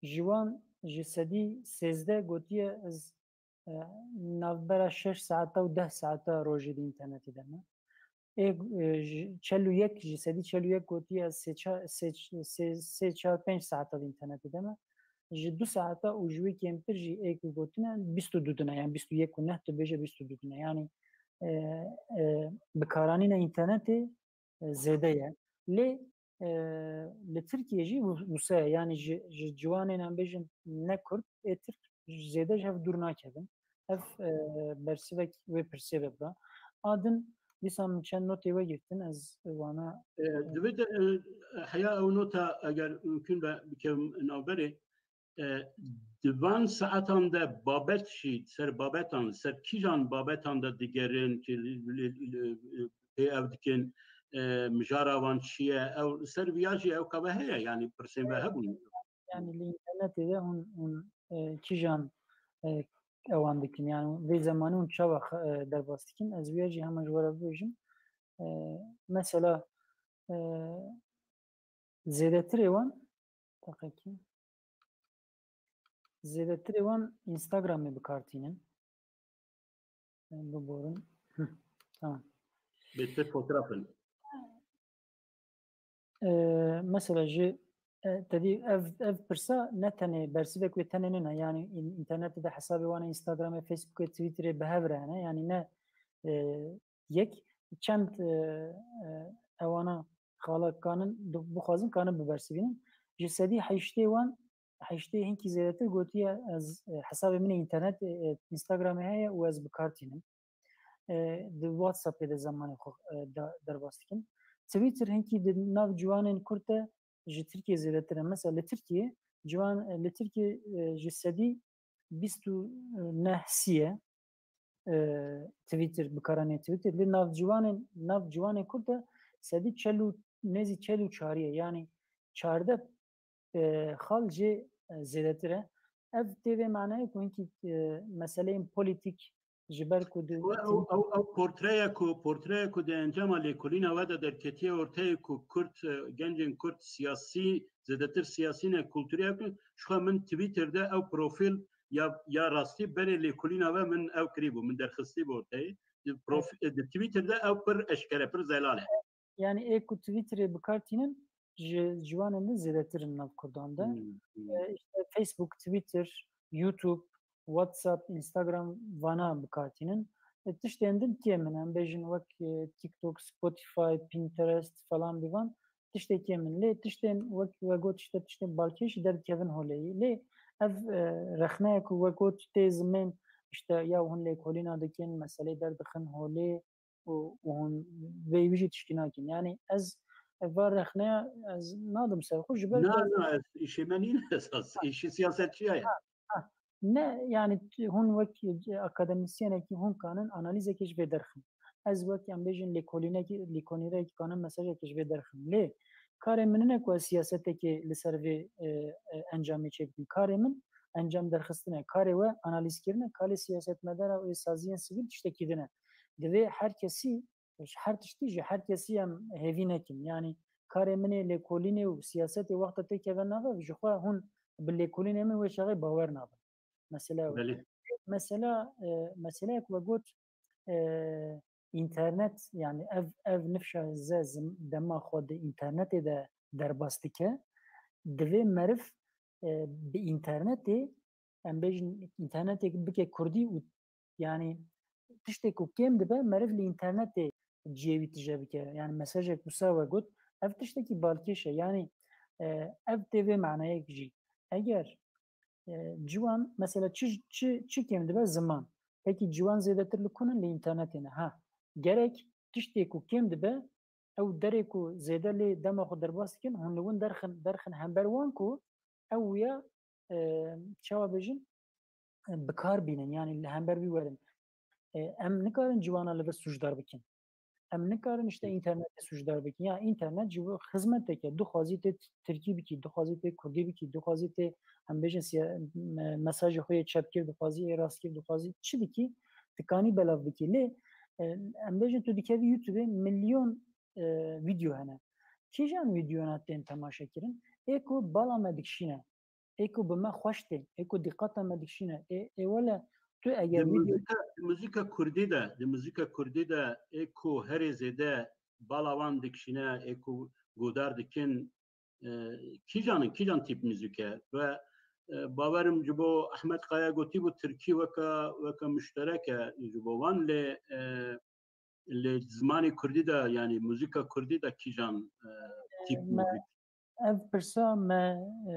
Ji wan ji sedî sêzdeh gotiye ez, e, navbera şeş saeta û deh saeta rojê di înternetê de me. Ê, e, ji çel û yek, ji sedî çel û yek gotiye ez sê çar, sê, sê, sê çar pênc saeta di înternetê de me. Ji du saeta û ji wê kêmtir jî ê ku gotine bîst û du dine, yanî bîst û yek û neh tu bêje bîst û du dine. Yanî, e, e, bikaranîna înternetê, e, zêde ye. Lê e, li Tirkiyê jî wi- wisa ye. Yanî ji, ji ciwanên em bêjin ne Kurd, ê Tirk zêde ji hev dûr nakevin. Ev e, bersivek wê pirsê ve bira. A din dîsa min çend notê we girtin, ez wana E, Divê de, e, heya ew nota eger mümkün be bikevim navberê. E, di van saetan de babet jî, ser babetan, ser kîjan babetan de digerin, ki li- li- li- pê ev dikin, e, mijara wan çi ye, ew ser viya jî ew kave heye, yani pirsên ve hebûn. Yani li internetê de hûn, hûn e, kîjan e, ewan dikin, yani vê zemanî hûn çawa e, derbas dikin, ez viya jî hema ji we re bibêjim. E, mesela e, zêdetirê wan, deqekî, zêdetirê wan Instagramê bi kar tînin. Em biborin. Hı, tamam. Bêtir fotoğrafın. E, mesela ji e, tedî ev, ev pirsa ne tenê bersivek wê tenê nîne. Yani in- internetê de hesabê wan e, Instagramê, Facebookê, Twitterê bi hev re hene. Yani ne e, yek çend e, e, ewana xala kanin du- bixwazin kanin bibersivînin. Ji sedî heştê wan, heştê hinkî zêdetir gotiye ez e, hesabê min ê internet e, Instagramê heye û ez bi kar tînim. E, di WhatsAppê de zemanê xwe e, da- derbas dikin. Twitter hinkî di nav ciwanên Kurd de ji Tirkiyê zêdetir e. Mesela li Tirkiyê ciwan e, li Tirkiyê e, ji sedî bîst û neh sî ye e, Twitter, bikaranê Twitter. Li nav ciwanên, nav ciwanên Kurd de sedî çel û nêzî çel û çar ye. Yani çardeh e, xal jê e, zêdetir e. Ev tê vê manayê ku hinkî e, meseleyên polîtîk ji ber ku di Ew, ew, ew, ew portreya ku, portreya ku di encama lêkolîna we de derketiye orteyê ku Kurd, e, gencên Kurd siyasî, zêdetir siyasî ne kulturiya ku, ji xwe min Twitter de ew profîl ya, ya rastî berê lêkolîna we min ew kirî bû, min derxistî bû orteyê. Di profi- e, di Twitter de ew pir eşkere, pir zelal e. Yani ê ku Twitterê bi kar tînin ji ciwanên din zêdetir in nav Kurdan de. Hmm, hmm. E, işte Facebook, Twitter, YouTube, WhatsApp, Instagram vana bi kar tînin. E, tiştên din kêm in. Em bêjin wek e, TikTok, Spotify, Pinterest falan bi van tiştê kêm in. Lê tiştên wek we got işte tiştên balkêş jî derdikevin holê. Lê ev e, rexneya ku we got tê zimên işte ya hûn lêkolîna dikin, meselê derdixin holê û, û hûn vê wî jî tiştî nakin. Yani ez va rexneya ez nadim ser xwe ji ber Na, na, ez, îşê me nîne esas. Îşê siyasetçiya ye. Ne, yani t- hûn wek akademisyenekî hûn kanin analîzekê ji vê derxin. Ez wek em bêjin lêkolînekî, lêkolînekî kanin mesajekê ji vê derxin. Lê karê min nine ku ez siyasetekê li ser vê e, e, encamê çêbikim. Karê min encam derxistin e. Karê we analîzkirin e. Karê siyasetmedara û saziyên sivîl tiştekî din e. Divê her kesî, her tiştî ji her kesî em hêvî nekin. Yani karê min ê lêkolînê û siyasetê wexta têkeve nav ev, ji xwe hûn bi lêkolînê min wê çaxê bawer nabin. Mesela ew e. Belê. Mesela, e, mesela ku we got, e, înternet, yani ev, ev nifşa ze zim- dema xwe di înternetê de derbas dike, divê meriv e, bi înternetê, em bêjin înternetê bike kurdî û yani tiştê ku kêm dibe meriv li înternetê cihê wî tije bike. Yani mesajek wisa we got, ev tiştekî balkêş e. Yani e, ev tê vê manayek jî. Eger e, ciwan mesela çi, çi, çi kêm dibe? Ziman. Peki ciwan zêdetir li ku ne? Li înternetê ne. Ha, gerek tiştê ku kêm dibe ew derê ku zêde lê dema xwe derbas dikin, hûn li win derxin, derxin hember wan ku ew ya e, çawa bêjin, e, bi kar bînin, yani li hember wî werin. E, em nikarin ciwana li vir sûcdar bikin. Em nikarin işte înternetê sûcdar bikin. Ya înternet ji bo xizmeteke, dixwazî tê tirkî bikî, dixwazî tê kurdî bikî, dixwazî tê em bêjin siya- me- mesajê xwe yê çepkir, dixwazî ê rastgir, dixwazî çi bikî, dikanî belav bikî. Lê e, em bêjin tu dikevî YouTube-ê milyon e, video hene. Kîjan videona tên temaşe kirin? Ê ku bala me dikişîne, ê ku bi me xweş tên, ê ku dîqata me dikişîne, ê, ê wele tu eger Di video muzîka, di muzîka kurdî de, di muzîka kurdî de ê ku herê zêde bala wan dikişîne, ê ku godar dikin, e, kîjan in, kîjan tîp muzîk e? Ve e, bawerim ji bo Ahmet Kaya gotî bû tirkî weke, weke muşterek e ji bo wan, lê e, li zimanê kurdî de, yani muzîka kurdî de kîjan e, tîp me, müzik? Ev pirsa me, e,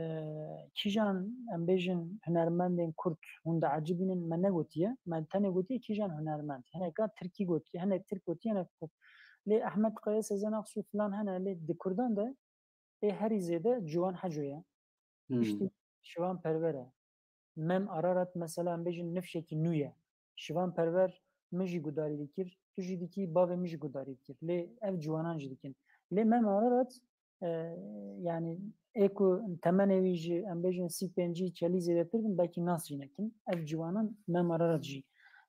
kîjan, em bêjin, hunermendên Kurd hûn diecibînin, me negotiye. Me tenê gotiye kîjan hunermend. Hineka Tirkî gotiye, hinek Tirk gotiye, hinek Kurd. Lê Ehmed Kaya, Sezen Aksu filan hene, lê di Kurdan de ê herî zêde Ciwan Heco ye. Hmm. Piştî Şivan Perwer e. Mem Ararat mesela, em bêjin, nifşekî nû ye. Şivan Perwer min jî gudarî dikir, tu jî dikî, bavê min jî gudarî dikir. Lê ev ciwanan jî dikin. Lê Mem Ararat, e, yani ê ku temenê wî ji, em bêjin, sî pêncî çelî zêdetir bin, belkî nas jî nekin. Ev ciwanan Mem Ararat jî.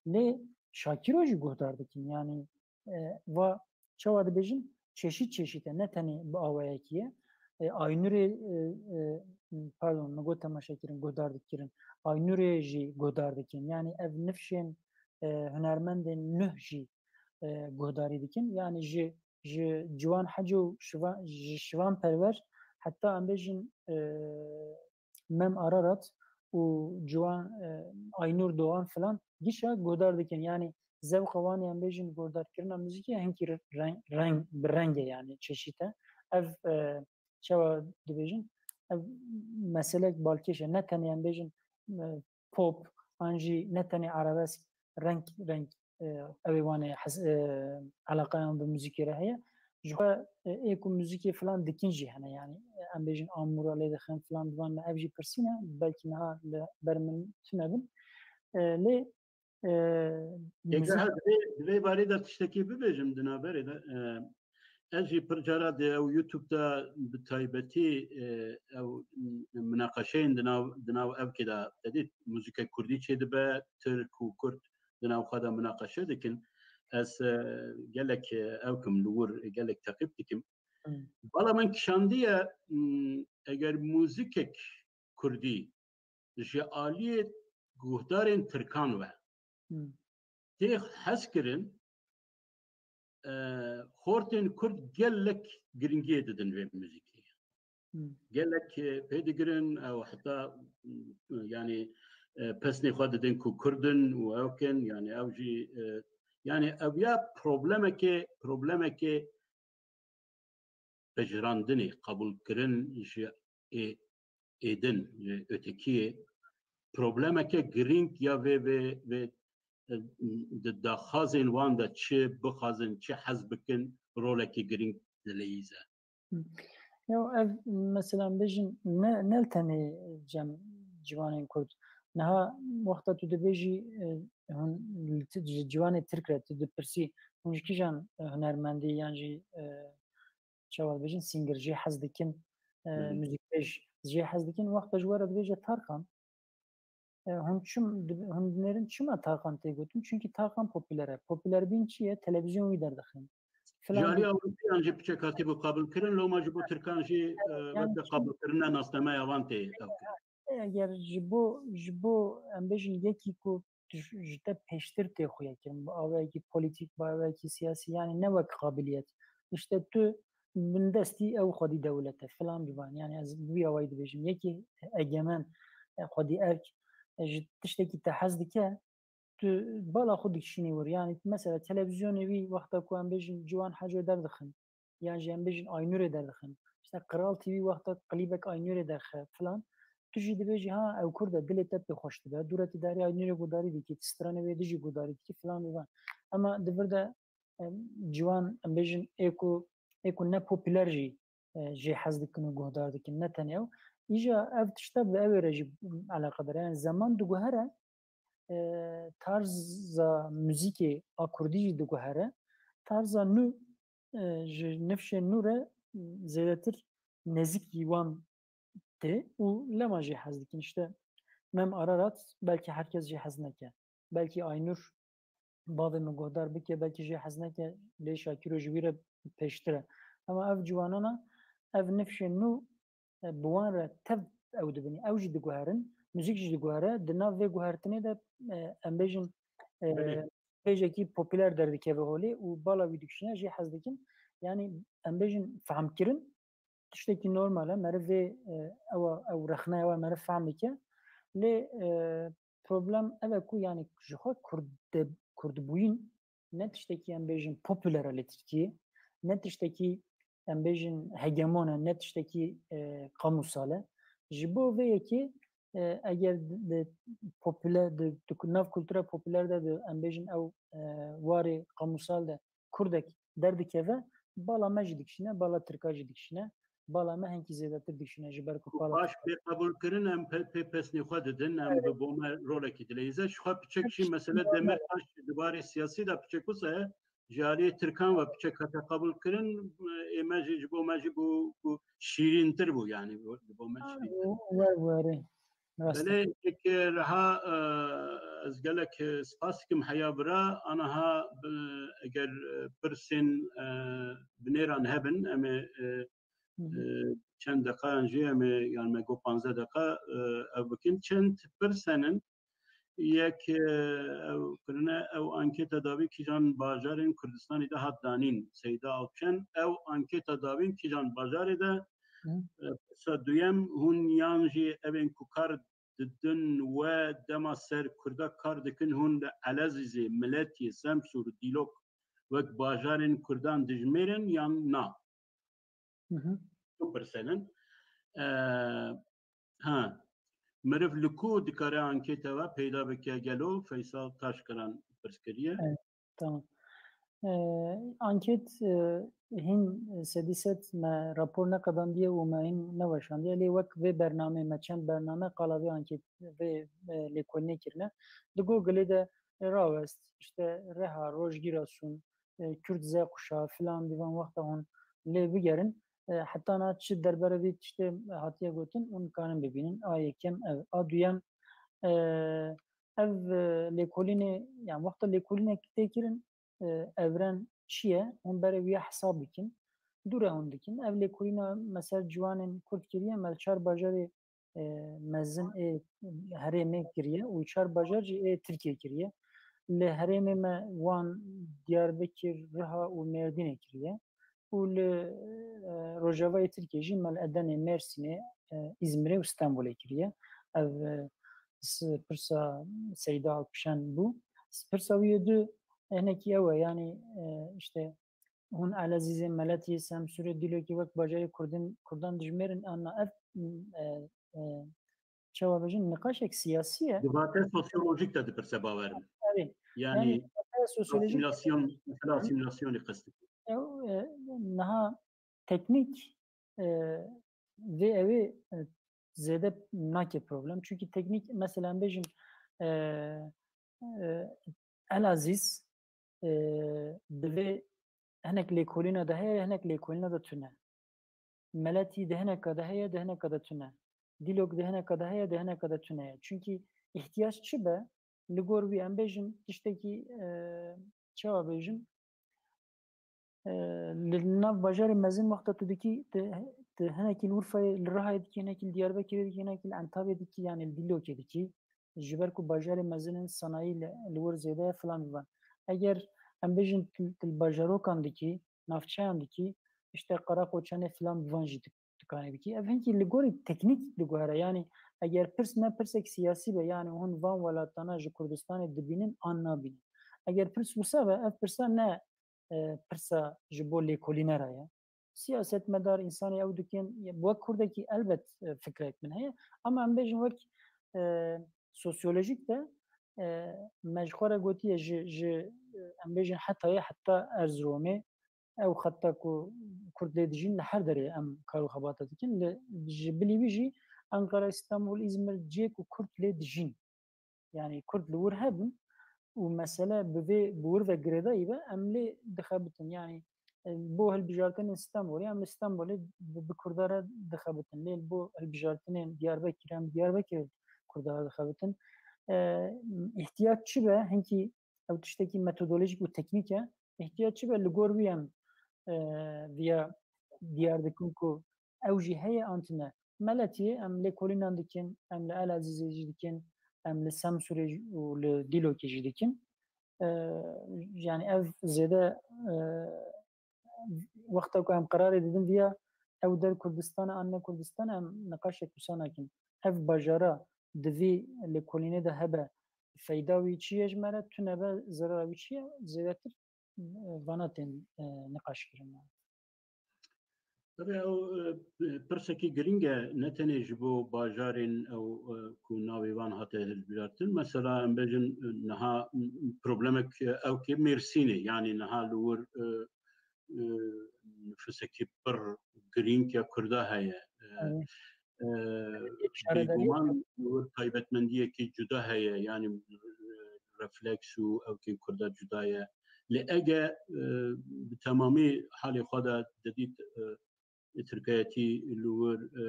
Lê Şakiro jî guhdar dikin. Yani, e, va çawa dibêjin, çeşît çeşît e, ne tenê bi awayekî ye. E, Aynurê, e, e, pardon, min got temaşekirin, guhdar dikirin. Aynurê jî guhdar dikin. Yani ev nifşên, e, hunermendên nuh jî, e, guhdarî dikin. Yani ji, ji Ciwan Heco û Şiva-, ji Şivan Perwer, heta em bêjin, e, Mem Ararat û Ciwan, e, Aynur Doğan filan gişa guhdar dikin. Yani zewqa wan, em bêjin, guhdarkirina muzîkê hinkî reng, reng, bi reng e, yani çeşît e. Ev, e, çawa dibêjin? Ev meselek balkêş e. Ne tenê, em bêjin, e, pop, an jî ne tenê arabesk, reng reng, e, ew ê wan ê hes-, e, eleqeyan bi muzîkê re heye. Ji xwe, e, ê ku muzîkê filan dikin jî hene, yani, e, em bêjin amûra lê dixin filan, divan me ev jî pirsî ne, belkî niha li ber min tune bin. E, lê, e, Êgera muzîk divê, divê barê de tiştekî bibêjim di navberê de. E, ez jî pir cara di ew YouTube de bi taybetî, e, ew minaqeşeyên di nav, di nav evkê de, te dît, muzîkê kurdî çêdibe, tirk û kurd di nav xwe de minaqeşe dikin. Ez, e, gelek, e, ew kim li wir, gelek teqîb dikim. Hmm. Bala min kişandiye, m, eger muzîkek kurdî ji aliyê guhdarên tirkan ve Hmm. tê hezkirin, e, xortên kurd gelek giringiyê didin vê muzîkê. Hmm. Gelek, e, pê digirin, ew heta, m, yani, e, pesnê xwe didin ku kurd in û ew kin, yani ew jî, e, yani ev ya problemekê, problemekê pejirandinê, qebûlkirin ji ê-, êdin, ji ötekiyê, problemeke girîng ya vê, vê, vê, e, di daxwazên wan de çi bixwazin, çi hez bikin, rolekî girîng dileyîze. Hı. Ya ev, mesela, bêjin, ne, ne li tenê cem ciwanên Kurd. Niha wexta tu dibêjî, e, hûn li ti-, ji ciwanê Tirk re tu dipirsî, hûn ji kîjan, e, hunermendî yan jî, e, çawa dibêjin, singer jê hez dikin, e, Hı hı. muzîkbêj jê hez dikin, wexta ji we re dibêje Tarkan. E, hûn çim, dib-, hûn dinêrin çima Tarkan tê gotin? Çünkü Tarkan popüler e. Popüler bîn çi ye? Televîzyon wî derdixin. Filan Ji alî Ewropiyan jî piçek hatî bû qabulkirin, loma ji bo Tirkan jî, e, Yani weke çünkü qabulkirina nasnameya wan tê ew kirin. Eger ji bo, ji bo, em bêjin, yekî ku tu ji, ji te pêştir tê xuyakirin, bi awayekî polîtîk, bi awayekî siyasî, yani ne wek qabiliyet. İşte tu bindestî ew xwedî dewlet e, filan bivan. Yani ez bi wî awayî dibêjim. Yekî egemen, e, xwedî erk, e, ji tiştekî te hez dike, tu bala xwe dikişînî wir. Yani mesela televîzyonê wî wexta ku em bêjin Ciwan Heco derdixin, yan jî em bêjin Aynurê derdixin. İşte Kral T V wexta klîbek Aynurê derxe filan. Tu jî dibêjî, ha, ew Kurd e, dilê te pê xweş dibe. Dûre tu darê Aynurê gudarî dikî, tu stranê wê dijî gudarî dikî filan bivan. Ema di vir de, em, ciwan, em bêjin, ê ku, ê ku ne popüler jî, e, jê hez dikin û guhdar dikin, ne tenê ew. Îja ev tişta bi ew ê re jî eleqedar e. Yani zeman diguhere, e, tarza muzîkê a kurdî jî diguhere. Tarza nû, e, ji nifşên nû re zêdetir nêzîkî wan tê û lema jê hez dikin. İşte Mem Ararat belkî herkes jê hez neke. Belkî Aynur bavê min guhdar bike, belkî jê hez neke, lê Şakiro ji wî re pêştir e. Ema ev ciwanana, ev nifşên nû, e, bi wan re tev ew dibin. Ew jî diguherin, muzîk jî diguhere. Di nav vê guhertinê de, e, em bêjin, e, Belê. pêjekî popüler derdikeve holê û bala wî dikişîne, jê hez dikin. Yani em bêjin fehmkirin tiştekî normal e. Meriv vê, e, ewa, ew rexneya we meriv fehm dike. Lê, e, problem ev e ku yani ji xwe Kurd de, Kurdbûyîn ne tiştekî em bêjin popüler e li Tirkiyê, ne tiştekî, em bêjin hegemon e, ne tiştekî e, kamusal e. Ji bo vê yekê e, eger di, di popüler, di, di nav kultura popüler de, di, em bêjin ew e, warê kamusal de kurdek derdikeve, bala me jî dikişîne, bala tirka jî dikişîne, bala me hinkî zêdetir dikişîne ji ber ku pala paş bê qebûlkirin em pê, pê pesnê xwe didin, em bi bo me rolekî dileyîze. Ji xwe piçek jî mesele Demirtaş di barê siyasî de piçek wisa ye. Ji aliyê Tirkan ve piçek hate qebûlkirin, ê me jî ji bo me jî bû, bû şîrîntir bû, yanî bo, bo me şîrîntir. Wer werê. Belê, tek reha e, ez gelek e, spas dikim heya bira, anaha eger e, pirsên e, binêran hebin, em ê e, e, çend deqayan jî em ê, yan me got panzdeh deqa e, ev bikin. Çend pirs henin, yek e, ew kirine, ew anketa dabî kîjan bajarên Kurdistanê de hat danîn, Seyda Alpşen, ew anketa dabîn kîjan bajarê de, e, pirsa duyem, hûn yan jî evên ku kar didin we dema ser Kurda kar dikin, hûn li Elezîzê, Miletiyê, Semsûr, Dîlok wek bajarên Kurdan dijmêrin yan na? Hı hı. Tu pirsenin. E, ha. Meriv li ku dikare ankete ve peyda bike gelo? Feysal Taşkıran pirs kiriye. Evet, tamam. E, anket e, hîn sedî sed me rapor neqedandiye û me hîn neweşandiye, lê wek vê bernameyê me çend bername qala vê anket, vê e, lêkolînê kirine. Di Googleê de rawest, işte reha, rojgîra sûn, e, Kürt Z kuşağı filan, dîvan wexta hûn lê bigerin, e, heta na çi derbere vê tiştê hatiye gotin, hûn karin bibînin. A yekem ev. A duyem, e, ev e, lêkolînê, yani wexta lêkolînek tê kirin, e, evren çi ye, hûn berê wîya hesab bikin. Dû re hûn dikin. Ev lêkolîna me ser ciwanên Kurd kiriye, me li çar bajarê e, mezin ê herêmê kiriye û çar bajar jî ê Tirkiyê kiriye. Li herêmê me Wan, Diyarbekir, Riha û Mêrdînê kiriye û li e, rojavayê Tirkiyê jî me li Edenê, Mêrsînê, e, Îzmirê û Stenbolê kiriye. Ev e, s- pirsa Seyda Alpişen bû. Pirsa wî yê du hinekî ew e, yanî e, işte hûn Elezîzê, Meletiyê, Semsûrê, Dîlokê wek bajarê Kurdin, Kurdan dijmêrin, an na ev e, e, çawa bêjin, niqaşek siyasî ye. Di vate sosyolojik de dipirse bawerim. Erê. Yani, yani, sosyolojik asimilasyon, mesela asimilasyonê qestik. Ew, e, niha teknîk e, vê ew ê e, zêde nake problem. Çünkü teknîk, mesela em bêjin e, e, Elazîz e, divê hinek lêkolîna de heye, hinek lêkolîna de tune. Meletî di hineka de heye, di hineka de tune. Dîlok di hineka de heye, di hineka de tune ye. Çünkü ihtiyaç çi be, li gor wî em bêjin tiştekî e, çawa bêjin, e, li nav bajarê mezin wexta tu dikî, tu, tu hinekî li Urfayê, li Rihayê dikî, hinekî li Diyarbekirê dikî, hinekî li Entabê dikî, yani li Dîlokê dikî. Ji ber ku bajarê mezin in, sanayî li, li wir zêde ye filan bivan. Eger em bêjin tu, tu li bajarokan dikî, navçeyan dikî, işte Qarakoçanê filan bivan jî tu, tu kanê bikî. Ev hinkî li gorî teknîk diguhere. Yani eger pirs ne pirsek siyasî be, yani hûn van welatana ji Kurdistanê dibînin an nabînin. Eger pirs wisa be, ev pirsa ne e, pirsa ji bo lêkolînera ye. Siyasetmedar, însanê ew dikin, wek Kurdekî elbet e, fikrek min heye, ama em bêjin wek e, sosyolojik de e, me ji xwe re gotiye ji, ji e, em bêjin Hetayê heta Erziromê, ew xeta ku Kurd lê dijîn, li her derê em kar û xebata dikin. Li, ji bilî wî jî Ankara, Îstanbul, Îzmir, cihê ku Kurd lê dijîn. Yani Kurd li wir hebin û mesele bi vê, bi wir ve girêdayî be, em lê dixebitin. Yani e, bo hilbijartinên Stenbolê, em li Stenbolê bi, bi Kurda re dixebitin. Lê bo hilbijartinên Diyarbekirê, em bi Diyarbekirê Kurda re dixebitin. E, ihtiyaç çi be? Hinkî ew tiştekî metodolojik û teknîk e. Ihtiyaç çi be? Li gor wî em e, viya diyar dikin ku ew jî heye an tune. Meletiyê em lêkolînan dikin, em li Elazîzê jî dikin, em li Semsûrê jî û li Dîlokê jî dikin. E, yani ev zêde e, wexta ku em qerarê didin viya ew der Kurdistan e an ne Kurdistan e, em niqaşek wisa nakin. Ev bajara di vî lêkolînê de hebe, feyda wî çi ye ji me re, tune be, zerara wî çi ye, zêdetir e, vana tên e, niqaş kirin. Tabii ew e, pirsekî girîng e, ne tenê ji bo bajarên ew e, ku navê van hate hilbijartin. Mesela em bêjin e, niha m- problemek e, ew ki Mêrsînê, yanî niha li wir e, e, nifûsekî pir girîng ya Kurda heye. E, Evet. e, Şaredarî Bêguman li wir taybetmendiyekî cuda heye, yanî e, refleks û ewkên Kurda cuda ye. Lê ege e, bi temamî halê xwe de didît e, ê tirkayetî li wir e,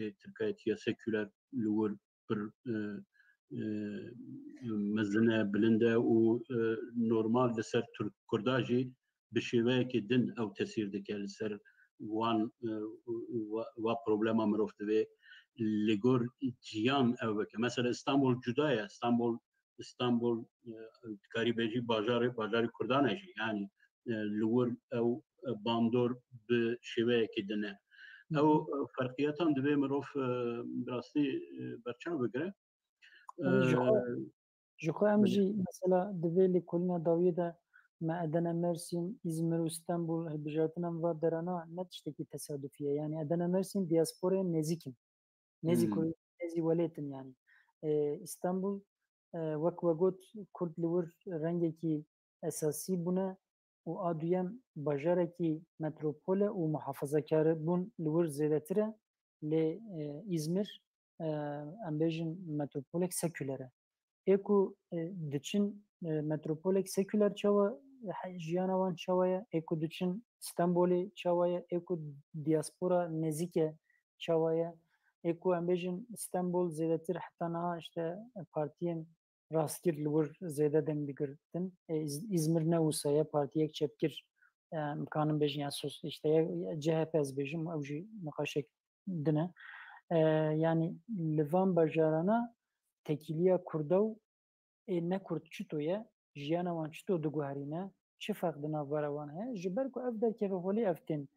ê tirkayetiya seküler li wir pir e, e, mezin e, bilind e û e, normal li ser Tirk Kurda jî bi şêweyekê din ew tesîr dike li ser wan e, wa, wa problema mirov divê li gor ciyan ew bike. Mesela Îstanbul cuda ye. Îstanbul Îstanbul e, dikarî bêjî bajarê bajarê Kurdan e jî. Yanî e, li wir ew e, bandor bi şêweyekê din e. Ew e, ferqiyetan divê mirov e, bi rastî e, berçav bigire. Yanî ji xwe, E, ji xwe em belê. Jî mesela divê lêkolîna dawiyê de me Edene, Mersîn, Îzmir û Stenbul hilbijartin em va derana ne tiştekî tesadufî ye. Yanî Edene, Mersîn diasporayên nêzîk in. Nêzî Hmm. Kurd, nêzî welêt in yanî. E, Îstanbul e, wek we got Kurd li wir rengekî esasî bûne û a duyem bajarekî metropol e û muhafazakarbûn li wir zêdetir e. Lê e, Îzmir e, em bêjin metropolek seküler e. Ê ku e, diçin e, metropolek seküler çawa he- jiyana wan çawa ye? Ê ku diçin Stenbolê çawa ye? Ê ku diaspora nêzîk e çawa ye? Ê ku em bêjin Stenbol zêdetir heta niha işte partiyên rastgir li wir zêde deng digirtin. E, Îz- Îzmir ne wisa ye, partiyek çepgir e, em kanin bêjin ya sos, işte ya, ya C H P ez bêjim, ew jî niqaşek din e. E, yanî li van bajarana tekîliya Kurda û ê ne Kurd çito ye, jiyana wan çito diguherîne, çi ferq di navbera wan heye? Ji ber ku ev derkeve holê ev tên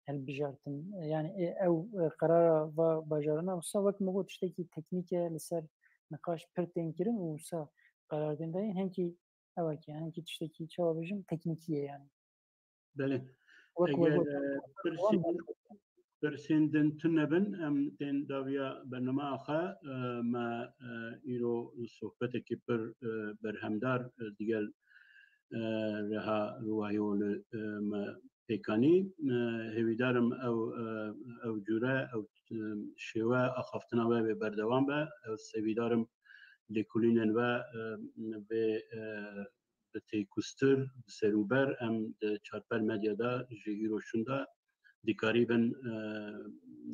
hilbijartin. Yanî ê ew e, qerara va bajarana wisa wek min got tiştekî teknîk e, li ser niqaş pir tên kirin û wisa qerar tên dayîn. Hinkî ew e ki, hinkî tiştekî çawa bêjim, teknîkî ye yanî. Belê. Wek we Eger got, e, wan pirsî- pirsên din tune bin, em tên dawiya bernama xwe, e, me e, îro sohbetekî pir e, berhemdar e, digel e, Reha Ruwahîoğlu e, me pêkanî. E, hêvîdar im ew e, ew cûre, ew e, şêwe axaftina we bê berdewam be. Ez hêvîdar im lêkolînên we e, bê e, bi têkûztir, bi serûber em di Çarper Medyada ji îro şûnda dikarîbin e,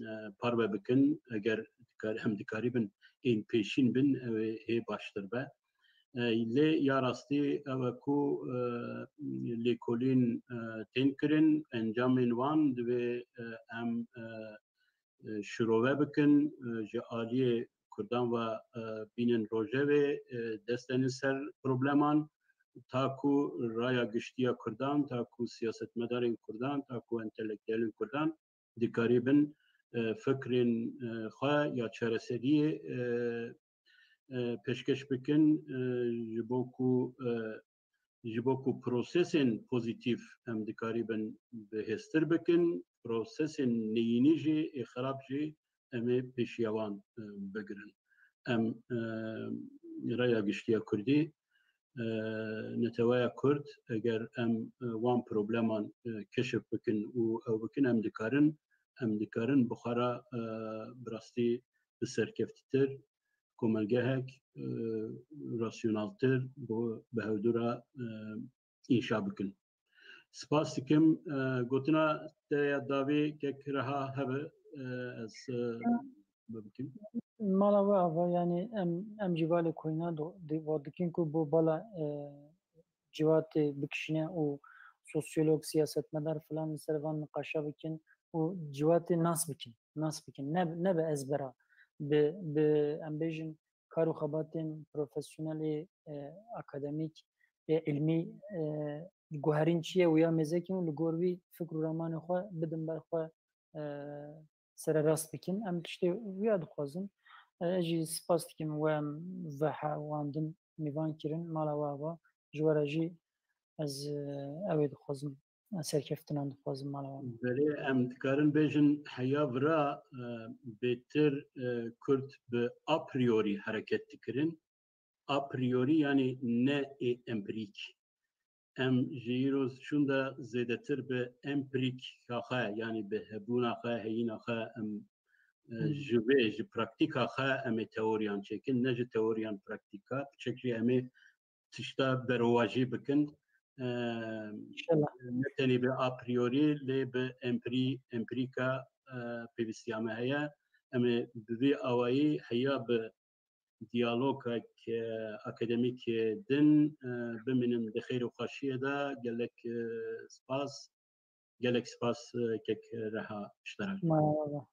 e, parve bikin. Eger dikar, em dikarîbin ên pêşîn bin, ew ê hê baştir be. E, lê ya rastî ew e ku e, lêkolîn e, tên kirin, encamên wan divê e, em e, e, şirove bikin, e, ji aliyê Kurdan ve e, bînin rojevê e, dest denin ser probleman, ta ku raya giştî ya Kurdan, ta ku siyasetmedarên Kurdan, ta ku entelektuelên Kurdan dikarîbin e, fikrên e, xwe ya çareseriyê e, e, pêşkêş bikin, e, ji bo ku e, ji bo ku prosesên pozîtîf em dikarîbin bihêztir bikin, prosesên neyînî jî ê xerab jî em ê pêşiya wan e, bigirin. Em e, raya giştiya Kurdî, e, neteweya Kurd, eger em e, wan probleman e, keşif bikin û ew bikin, em dikarin, em dikarin bi xwe re e, bi rastî bi serkeftitir, komelgehek e, rasyonaltir bo bi hevdû re e, înşa bikin. Spas dikim. E, gotina te ya dawî kek Reha hebe e, ez e, bikim. Mala we ava, yanî em, em jî valê koyna do, di, va dikin ku bo bala e, civatê bikişîne û sosyolog, siyasetmedar filan li ser van niqaşa bikin û civatê nas bikin, nas bikin. Ne, ne bi ezbera, bi, bi em bêjin kar û xebatên profesyonelê, e, akademîk, e, ilmî, e, guherîn çi ye û ya mêzekin û li gor wî fikr û ramanê xwe bidin ber xwe, e, sererast bikin. Em tiştê wiya dixwazin. E, ez jî spas dikim we em veha wandin, mîvan kirin, mala we ava. Ji we re jî ez, e, ew ê dixwazim. serkeftinan dixwazim mala wan. Belê, em dikarin bêjin heya vira e, bêtir e, Kurd bi a priori hereket dikirin. A priori, yanî ne ê empirîk. Em ji îro şûnde zêdetir bi empirîk xwe, yanî bi hebûna xwe, heyîna xwe em e, Hmm. ji vê, ji praktîka xwe em ê teoriyan çêkin, ne ji teoriyan praktîka. Piçekî em ê tişta berwajî bikin. E, İnşallah. Ne tenê bi a priori, lê bi empirî, empirîka e, pêwîstiya me heye. Em ê bi vî awayî heya bi diyalogek e, akademîk e, din e, bimînin di xêr û xweşiyê de. Gelek e, spas. Gelek spas e, kek Reha Işterak. Merhaba.